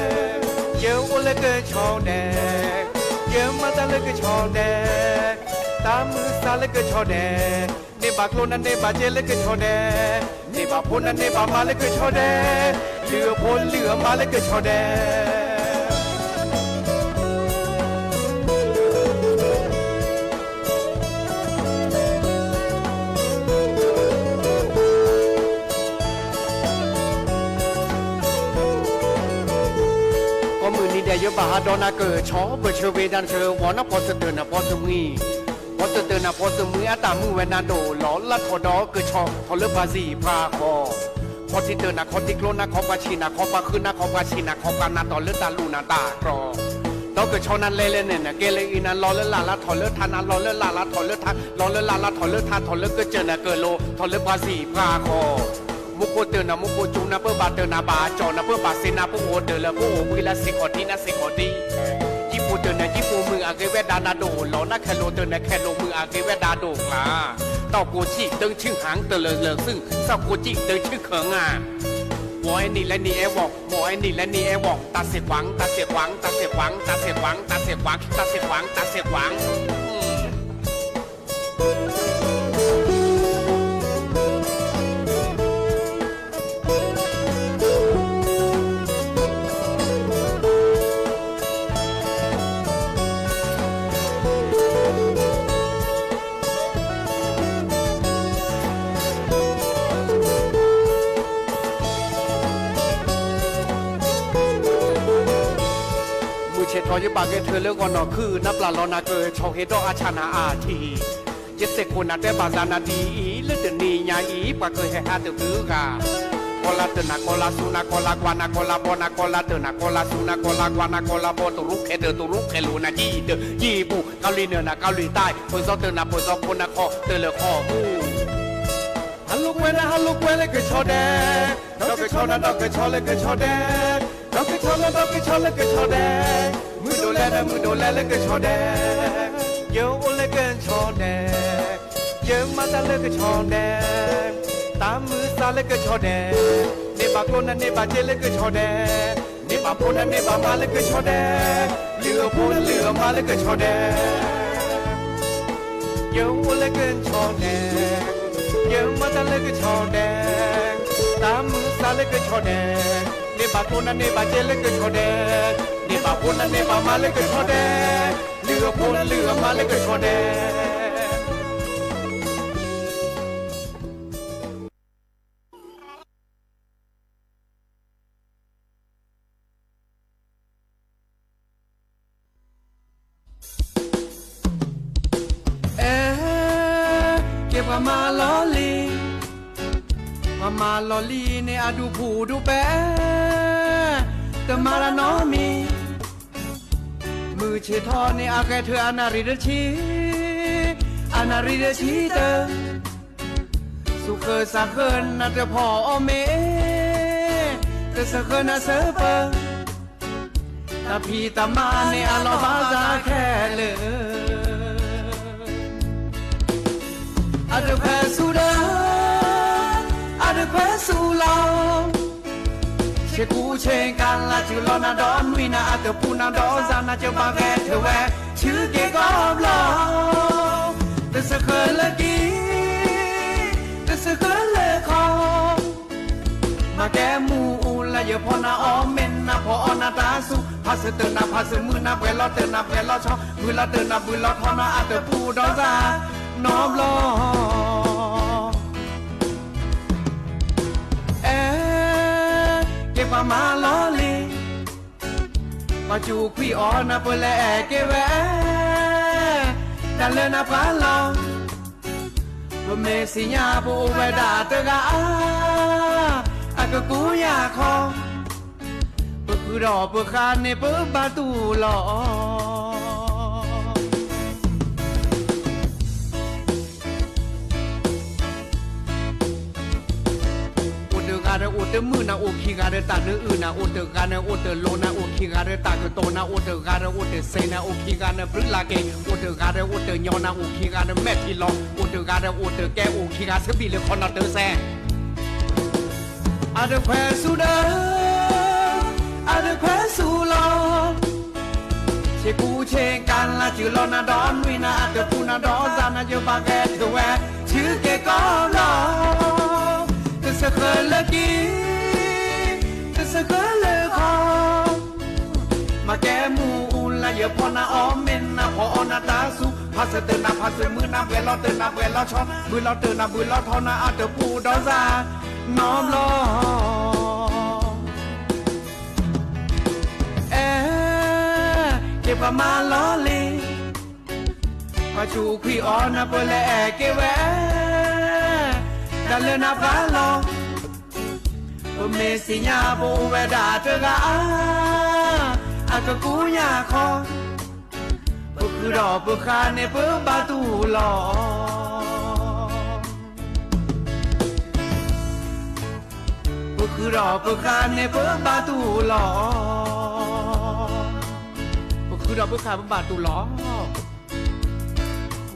ယအိၣ်လၢကဆီဒဲး, ယမၤတၢ်လၢကဆီဒဲး, တၢ်မုၢ်သးလၢကဆီဒဲး, န့ၢ်ဘၣ်ကျိၣ်နၢ်န့ၢ်ဘၣ်စ့လၢကဆီဒဲး, န့ၢ်ဘၣ်ဖိနၢ်န့ၢ်ဘၣ်မါလၢကဆီဒဲး, လုၢ်အဖိလုၢ်အမါလၢကဆီဒဲး. ကိးမုၢ်နံၤဒဲး ယဘၣ်ဟးဒီးနၤကဆီ ပၢၢ်ဆၢဝဲဒၣ်နဆၢဂ့ၤဝီၤ နဖီစတၢၢ်နၤဖီစမှံ ဖီစတၢၢ်နၤဖီစမှံ အတၢ်မုာ်ဝဲနၤဒိၣ်လီၤ လၢထီၣ်ဒီးကဆီ ထီၣ်လၢပှၤစံးပှၤဃီ ခီထံတၢၢ်နၤခီထံကျိနၤခီပှၤဆံးနၤခီပှၤဃုနၤခီပှၤဆံးနၤခီပှၤနၤ ထီၣ်လၢတၢ်လိၣ်နၤတၢ်ကြီ ဒီးကဆီနၤလဲၤလဲၤန့ၣ် နကဲလၢအံၤနၤ လီၤလၢလၢ်လၢထီၣ်လၢထါနၤ လီၤလၢလၢ်လၢထီၣ်လၢထါ လီၤလၢလၢ်လၢထီၣ်လၢထါ ထီၣ်လၢကစၢၢ်နၤကၢၢ်လိၤ ထီၣ်လၢပှၤစံးပှၤဃီ မူခိၣ်တၢၢ်နၤ မူခိၣ်ကၠူနၤ ပၢဘၣ်တၢၢ်နၤ ဘၣ်ကၠီၣ်နၤ ပၢဘၣ်စ့နၤ ပအိၣ်တၢၢ်လၢပအိၣ်ဝံၤလၢစ့ၢ်ကီးတံ နစ့ၢ်ကီးတံ ယံာ်ပူၤတၢၢ်နၤ ယံာ်ပူၤမုၢ်အဂ့ၤဝဲဒၣ်နၤဒိၣ်လီၤ နခဲလိာ်တၢၢ်နၤ ခဲလိာ်မုၢ်အဂ့ၤဝဲဒၣ်ဒိၣ်ကျါ တၢ်ကိးဆံၣ်တၢဆံၣ်ဟၣ် တလၢာ်လၢာ်သုၣ် စၢ်ကိးဆံၣ်တၢဆံၣ်ခၢၣ်ငါ မီၢ်အဲနံၣ်လဲနံၣ်အဲဝီၢ် မီၢ်အဲနံၣ်လဲနံၣ်အဲဝီၢ် တၢ်စ့ၢ်ကွၢ် တၢ်စ့ၢ်ကွၢ် တၢ်စ့ၢ်ကွၢ် တၢ်စ့ၢ်ကွၢ် တၢ်စ့ၢ်ကွၢ် တၢ်စ့ၢ်ကွၢ် မုၢ်ဆ့ၣ်ထီၣ်ယပာ်ကဲထၢၣ်လၢဂီၤနီၢ်ခုၣ် နပျၢ်လီၤနၤကဆီၣ်ဂ့ၤဒီးအါဆၣ်နၤအါထံၣ် ယစဲးခိၣ်နၤတဲဘၣ်စၢ်နၤဒ်အံၤ လၢတနံၤညါအံၤ ပှၤကဟဲဟးတဖုဂၤ ကီၢ်လါတၢၢ်နၤကီၢ်လါဆူနၤကီၢ်လါကွၢ်နၤကီၢ်လါဘီနၤကီၢ်လါတၢၢ်နၤကီၢ်လါဆူနၤကီၢ်လါကွၢ်နၤကီၢ်လါဘီ တရူးခဲဒၢးတရူးခဲလိၤနၤ ယံာ်တၢၢ်ယံာ်ပူၤ ကီၢ်လံၢ်နၢၤနၤကီၢ်လံၢ်တၢ် ပၢၢ်စီၤတၢၢ်နၤပၢၢ်စီၤဖိနၤခီတၢၢ်လၢခီမူ ဟးလိာ်ကွဲနၤ ဟးလိာ်ကွဲလၢကဆီဒဲး, ဒီးကဆီနၤ ဒီးကဆီလၢကဆီဒဲး, ဒီးကဆီနၤ ဒီးကဆီလၢကဆီဒဲး, မုၢ်ဒိၣ်လဲၣ်နၤ မုၢ်ဒိၣ်လဲၣ်လၢကဆီဒဲး, ယအိၣ်လၢကဆီဒဲး, ယမၤတၢ်လၢကဆီဒဲး, တၢ်မုၢ်သးလၢကဆီဒဲး, န့ၢ်ဘၣ်ကျိၣ်နၢ်န့ၢ်ဘၣ်စ့လၢကဆီဒဲး, န့ၢ်ဘၣ်ဖိနၢ်န့ၢ်ဘၣ်မါလၢကဆီဒဲး, လုၢ်အဖိလုၢ်အမါလၢကဆီဒဲး ယအိၣ်လၢကဆီဒဲး, ယမၤတၢ်လၢကဆီဒဲး, တၢ်မုၢ်သးလၢကဆီဒဲး, န့ၢ်ဘၣ်ကျိၣ်နၢ်န့ၢ်ဘၣ်စ့လၢကဆီဒဲး, န့ၢ်ဘၣ်ဖိနၢ်န့ၢ်ဘၣ်မါလၢကဆီဒဲး, လုၢ်အဖိလုၢ်အမါလၢကဆီဒဲး. အဲ ကဲပှၤမၤလီၤလံ, ပှၤမၤလီၤလံန့ၣ် အဒူၣ်ဖူၣ်ဒူၣ်ပဲ, တမၤတၢ်နီတမံၤ, မုၢ်ဆ့ၣ်ထီၣ်န့ၣ် အဂဲၤထၢၣ်အနၣ်ရံၣ်တဆံ, အနၣ်ရံၣ်တဆံတၢ, စူၤဃၢၤစးဃၢၤနၤတဖီၣ်အီၤမ့ၢ်, တစၢဃၢၤနၤစၢပၢၤ, တၢ်ဖံးတၢ်မၤန့ၣ်အလီၢ်ဘၣ်သးခဲလၢာ်. အတခွဲးဆူၣ်ဒီး, အတခွဲးဆူၣ်လီၤ, ဆ့ကူဆ့ကၤလၤစူၤလီၤနၤဒီး နွံနၤအတပူၤနၤဒီး စၤနၤကဘၣ်ဂဲၤထၢၣ်ဝဲ ဆူက့ၤကီၢ်ဘျီ, တစၢဃၢၤလၢကံ, တစၢဃၢၤလၢခီ, မၤကဲမူအူလၢယဖီနၤအီၣ်မ့ၢ်နၤဖီအီၣ်နၤတၢ်ဆူၣ်, ဖးစၢၤတၢၢ်နၤဖးစၢၤမုၢ်နၤ ပှဲၤလီၤတၢၢ်နၤပှဲၤလီၤဆီ, ဘုလီၤတၢၢ်နၤဘုလီၤထီနၤ အတပူၤဒီးစၤနီဘျီ. အဲ ကဲပှၤမၤလီၤလံ, ပှၤစူၤခွံအီၤနၤပလဲၤအဲၣ်က့ၤဝဲ, တၢ်လၢနၤပှၤလီၤ, ပမ့ၢ်သ့ၣ်ညါပအိၣ်ဝဲဒၣ်တဂၤ, အကကူယၤခီ, ပဃုာ်ဒီးပဃၣ်န့ၣ်ပဘၣ်တူၢ်လီၤ. အိၣ်တဂၤဒီးအိၣ်တမုာ်နၤ အိၣ်ခံဂၤဒီးတၢ်နၢအုၣ်နၤ, အိၣ်တဂၤဒီးအိၣ်တလိၤနၤ, အိၣ်ခံဂၤဒီးတၢ်ကတိၤနၤ, အိၣ်တဂၤဒီးအိၣ်တစဲးနၤ, အိၣ်ခံဂၤဒီးဘျုးလၢ်က့ၤ, အိၣ်တဂၤဒီးအိၣ်တညီနၤ, အိၣ်ခံဂၤဒီးမဲာ်ထံလီၤ, အိၣ်တဂၤဒီးအိၣ်တကဲ, အိၣ်ခံဂၤဆၢဘံၣ်လၢခီနီၤတၢ်စဲး. အတခွဲးဆူၣ်ဒီး, အတခွဲးဆူၣ်လီၤ, ဆ့ကူဆ့ကၤလၤစူၤလီၤနၤဒီး နွံနၤအတပူၤနၤဒီး စၤနၤကဘၣ်ဂဲၤထၢၣ်ဝဲ ဆူက့ၤကီၢ်လီၤ, တစၢဃၢၤလၢကံ, တစၢဃၢၤလၢခီ, မၤကဲမူအူလၢယဖီနၤအီၣ်မ့ၢ်နၤဖီအီၣ်နၤတၢ်ဆူၣ်, ဖးစၢၤတၢၢ်နၤဖးစၢၤမုၢ်နၤ ပှဲၤလီၤတၢၢ်နၤပှဲၤလီၤဆီ, ဘုလီၤတၢၢ်နၤဘုလီၤထီနၤ အတပူၤဒီးစၤနီဘျီ. အဲ ကဲပှၤမၤလီၤလံ, ပှၤစူၤခွံအီၤနၤပလဲၤအဲၣ်က့ၤဝဲ, တၢ်လၢနၤပှၤလီၤ, ပမ့ၢ်သ့ၣ်ညါပအိၣ်ဝဲဒၣ်တဂၤ, အကကူယၤခီ, ပဃုာ်ဒီးပဃၣ်န့ၣ်ပဘၣ်တူၢ်လီၤ. ပဃုာ်ဒီးပဃၣ်န့ၣ်ပဘၣ်တူၢ်လီၤ. ပဃုာ်ဒီးပဃၣ်ပဘၣ်တူၢ်လီၤ.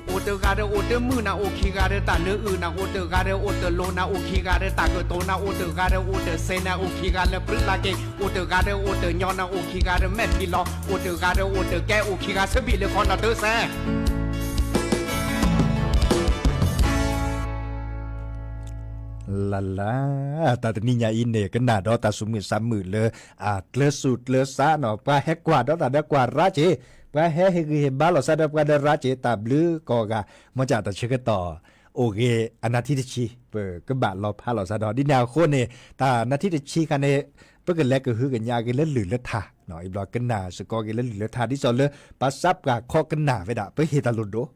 အိၣ်တဂၤဒီးအိၣ်တမုာ်နၤ, အိၣ်ခံဂၤဒီးတၢ်နၢအုၣ်နၤ, အိၣ်တဂၤဒီးအိၣ်တလိၤနၤ, အိၣ်ခံဂၤဒီးတၢ်ကတိၤနၤ, အိၣ်တဂၤဒီးအိၣ်တစဲးနၤ, အိၣ်ခံဂၤလၢဘျုးလၢ်က့ၤ, အိၣ်တဂၤဒီးအိၣ်တညီနၤ, အိၣ်ခံဂၤဒီးမဲာ်ထံလီၤ, အိၣ်တဂၤဒီးအိၣ်တကဲ, အိၣ်ခံဂၤဆၢဘံၣ်လၢခီနီၤတၢ်စဲး. လၢ်လၢ်, တၢ်တနံၤညါအံၤန့ၣ် ကနၣ်ဒီးတၢ်သူၣ်မုာ်သးမုာ်လၢ အကျဲးစူးကျဲးစးနီၤ, ပှၤဟဲကွၢ်ဒီးတၢ်ဒီးကွၢ်ရၤစ့, ပှၤဟဲဟ့ၣ်ဂံၢ်ဟ့ၣ်ဘါလိာ်သးဒီးပှၤဒီးရၤစ့, တၢ်ဘျုးကိးဂၤ, မ်တၢ်ဆၢကတီၢ်အိၣ်ဂ့ၤ အနၢ်ထံတဆံ ပကဘၣ်လီၤဖးလိာ်သးဒီး ဒ်န့ၣ်အဃိန့ၣ် တၢ်နၢ်ထံတဆံခါန့ၣ် ပကလဲၤကဟုကညးက့ၤလၢလုၢ်လၢထါ, အံၤဘျီကနၣ်စ့ၢ်ကီးက့ၤလၢလုၢ်လၢထါ ဒ်သိးလၢ ပှၤသးပှၢ်ခီကနၣ်ဝဲဒၣ် ပဟ့ၣ်တၢ်လိၣ်ဒိၣ်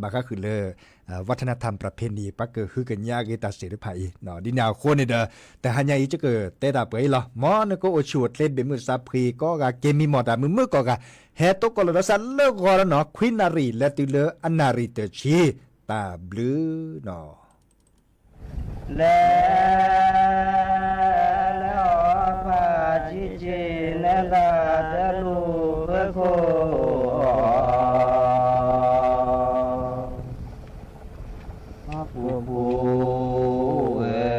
ဘၣ်ဃးဃုာ်လၢ วัฒนธรรมประเพณี ပှၤကဟုကညးက့ၤတၢ်စ့ၢ်တဖၣ်အံၤ, ဒ်န့ၣ်အဃိန့ၣ်ဒီး တဟါညါအံၤ ယကတဲတၢ်ပှဲၤအံၤလီၤ. မ်နကအိၣ်ဆူၣ်အိၣ်ချ့ဘၣ်မုာ်သးဖှံကိးဂၤ က့ၤမံမီၢ်တၢ်မုာ်မုာ်ကိးဂၤ, ဟဲတိကိးလီၤဒီးစးလၢဂီၤဒီးနီၤ ခွံနၣ်ရံၣ်လၢတုၤလၢအနၣ်ရံၣ်တဆံ, တၢ်ဘျုးနီၤ. လဲၤလၢအီၤဖးဆံးဆံး နဲဒၣ်တလူၤဖၢခိၣ်အီၤ ပူၤပူၤဝဲ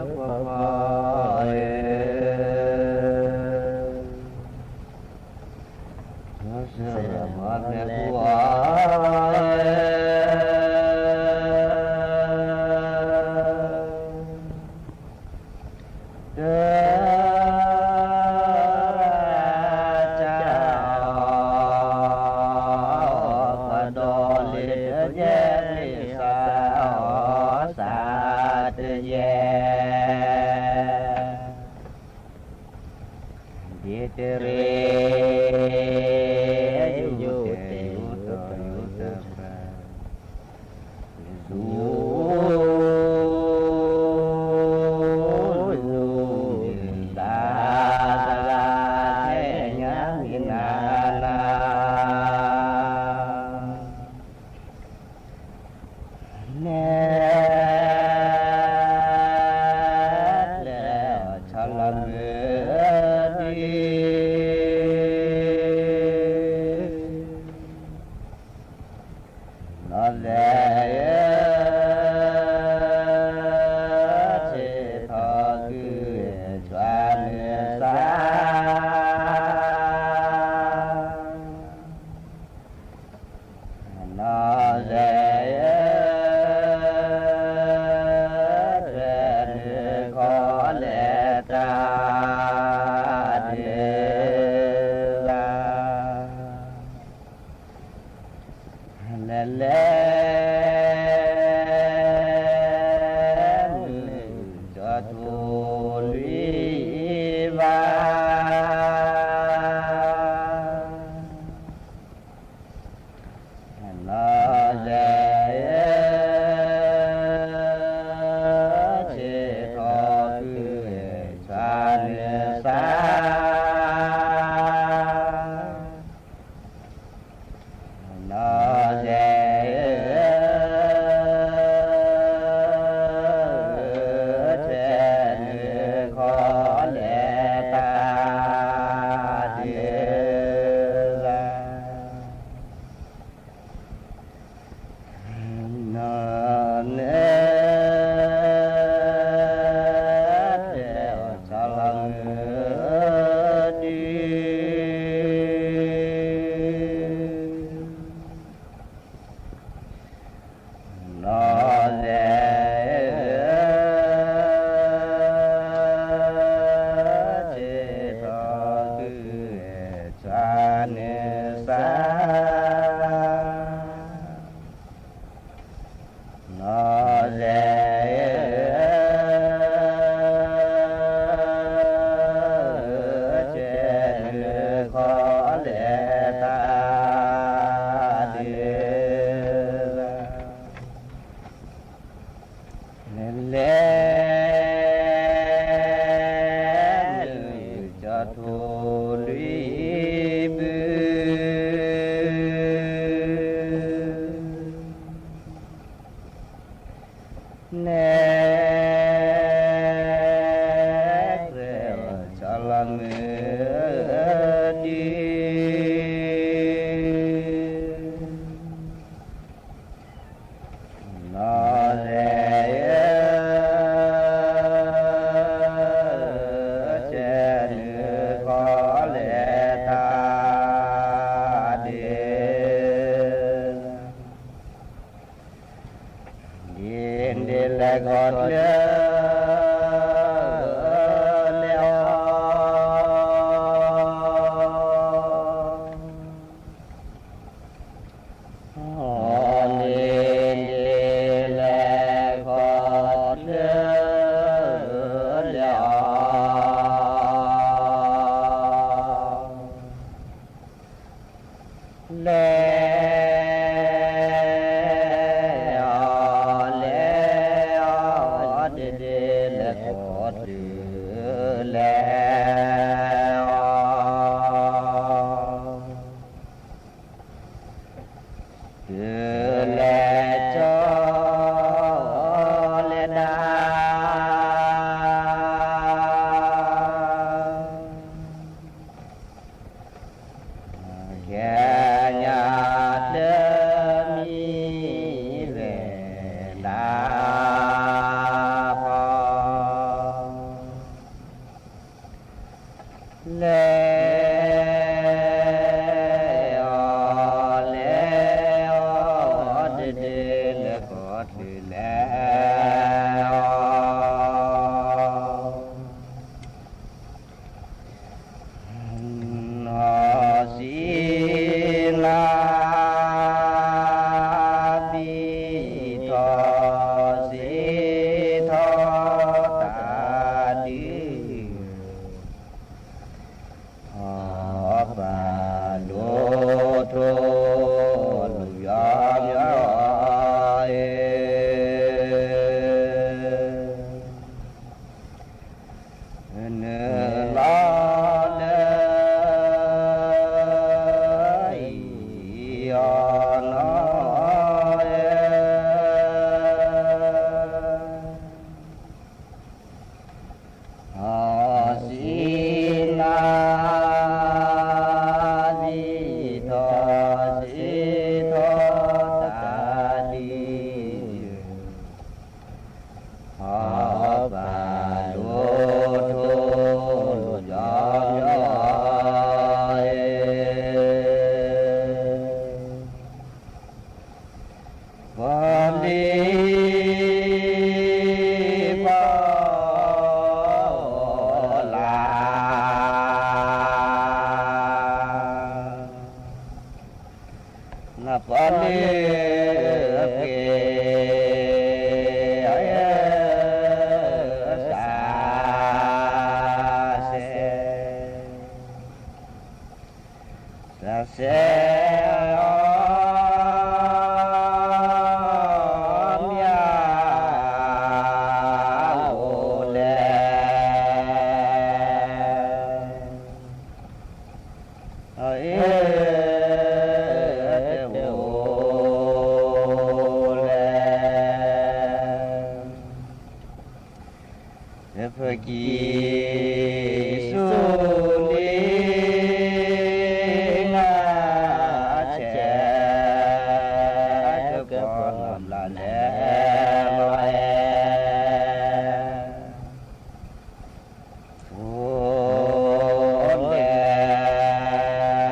ပပၢ်ဧၢ ဆဲးမၤလဲ ဒီးလ့ၤတယဲၢ်လ့ၤစးအီၤစးတယဲၢ် ဒ်တရ့ ယူၤတယူၤတီၤယူၤတပြၢ ယူၤ ယူၤ ယူၤ တၢ်သရၣ် ခဲညါမံၤနၤနၤ နဲၣ် ကျဲအီၤဆီလီၤမုၢ်ဒံး နီၢ်သဲးဧၢ ဆ့ၣ်ထီၣ်ကုၢ် ဆွးနုာ်စါ နီၢ်သဲးဧၢ ဆွဲနုာ်ခီလဲၤတၢ်ဒုးလၢ် လဲၤလဲၤ မုၢ်ကၠီၤထူလွံၢ်ဘၣ် နီၢ်သဲးဧၢ ဆ့ၣ်ထီၣ်ကုၢ် ဆွးနုာ်စါ နီၢ်သဲးဧၢ ဆွဲနုာ်ခီလဲၤတၢ်ဒုးလၢ် နီၢ်သဲး ကျဲအီၤဆီလီၤမုၢ်ဒံး နီၢ်သဲးဧၢ ဆ့ၣ်ထီၣ်ကုၢ် ဆွးနုာ်စါ နီၢ်သဲးဧၢ ဆွဲနုာ်ခီလဲၤတၢ်ဒုးလၢ် လဲၤလဲၤ မုၢ်ကၠီၤထူလွံၢ်ဘုၣ် နဲၣ် ကျဲအီၤဆီလီၤမုၢ်ဒံး နီၢ်သဲးဧၢ ဆွဲနုာ်ခီလဲၤတၢ်ဒုးလၢ် ဒ်န့ၣ်လဲၤခီကျၢၢ် လဲၤအီၤ အီၤန့ၣ်ဒ်လဲၤခီကျၢၢ် လဲၤအီၤ လဲၤ အီၤ လဲၤအီၤ ဒ်ဒ်လဲၤခီတုၤ လဲၤအီၤ တုၤလဲၤကၠီ လဲၤဒၣ် ခဲညါတမံၤဝဲဒၣ်ဖီ လဲၤအီၤ လဲၤအီၤ ဒ် ပီလံၤပီလၢ်, နပီလံၤပှ့ၤအီၣ်လၢ်, စးစဲ စးစဲအီၣ်မ့ၢ်အအိၣ်လဲၣ်, အအ့ၣ်တအိၣ်လဲၣ်. ယဖၢကံၢ်ဆူလံနၤဆဲး, ကပီၤ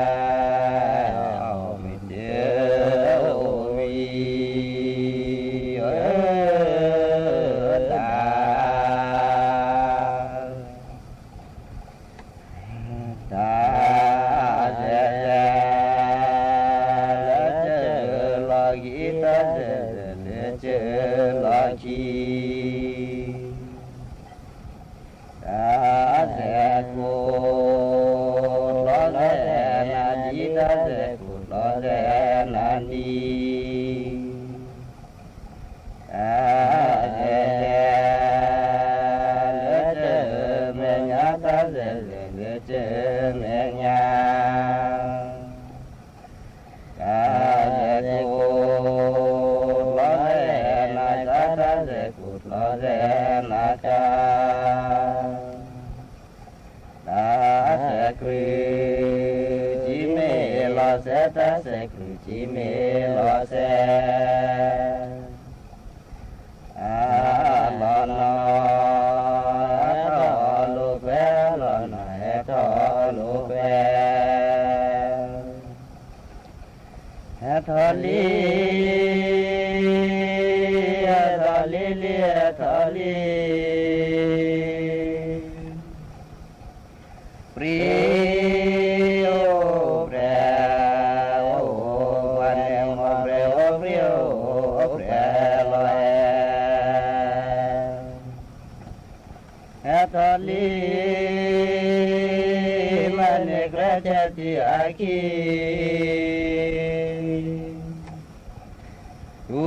လီၤဘျးလဲၤလီၤအဲၣ်, အိၣ်လဲၣ်, အိၣ်မ့ၢ်တအိၣ်ဝံၤ တၢ် တၢ်စဲးစဲး လၢတၢ်လီၢ်ခံ တၢ်စဲးစဲး လၢတၢ်လီၢ်ခံ, တၢ်စဲးကိး လီၤစဲးနၤဒ် တၢ်စဲးကိး လီၤစဲးနၤဒ် တၢ်စဲးစဲး လၢတၢ်မဲာ်ညါ တၢ်စဲးစဲး လၢတၢ်မဲာ်ညါ, တၢ်စဲးကိး လီၤစဲးနၤကါ တၢ်စဲးကိး လီၤစဲးနၤကါ တၢ်စဲးကြူၢ် ကံမ့ၢ်လီၤစဲး တၢ်စဲးကြူၢ် ကံမ့ၢ်လီၤစဲး အလီၤနီၤ ဟဲထီၣ်လိာ်ကွဲ အလီၤနီၤ ဟဲထီၣ်လိာ်ကွဲ ဟဲထီၣ်လံ ဟဲထီၣ်လံလံ ဟဲထီၣ်လံ ပြံအိၣ်ပြဲ အိၣ်ပှၤန့ၣ် မ်ပြဲအိၣ်ပြံအိၣ်ပြဲလီၤအဲၣ် ဟဲထီၣ်လံ မၤန့ၢ်ကြဲးဆၢထံအခံ သူ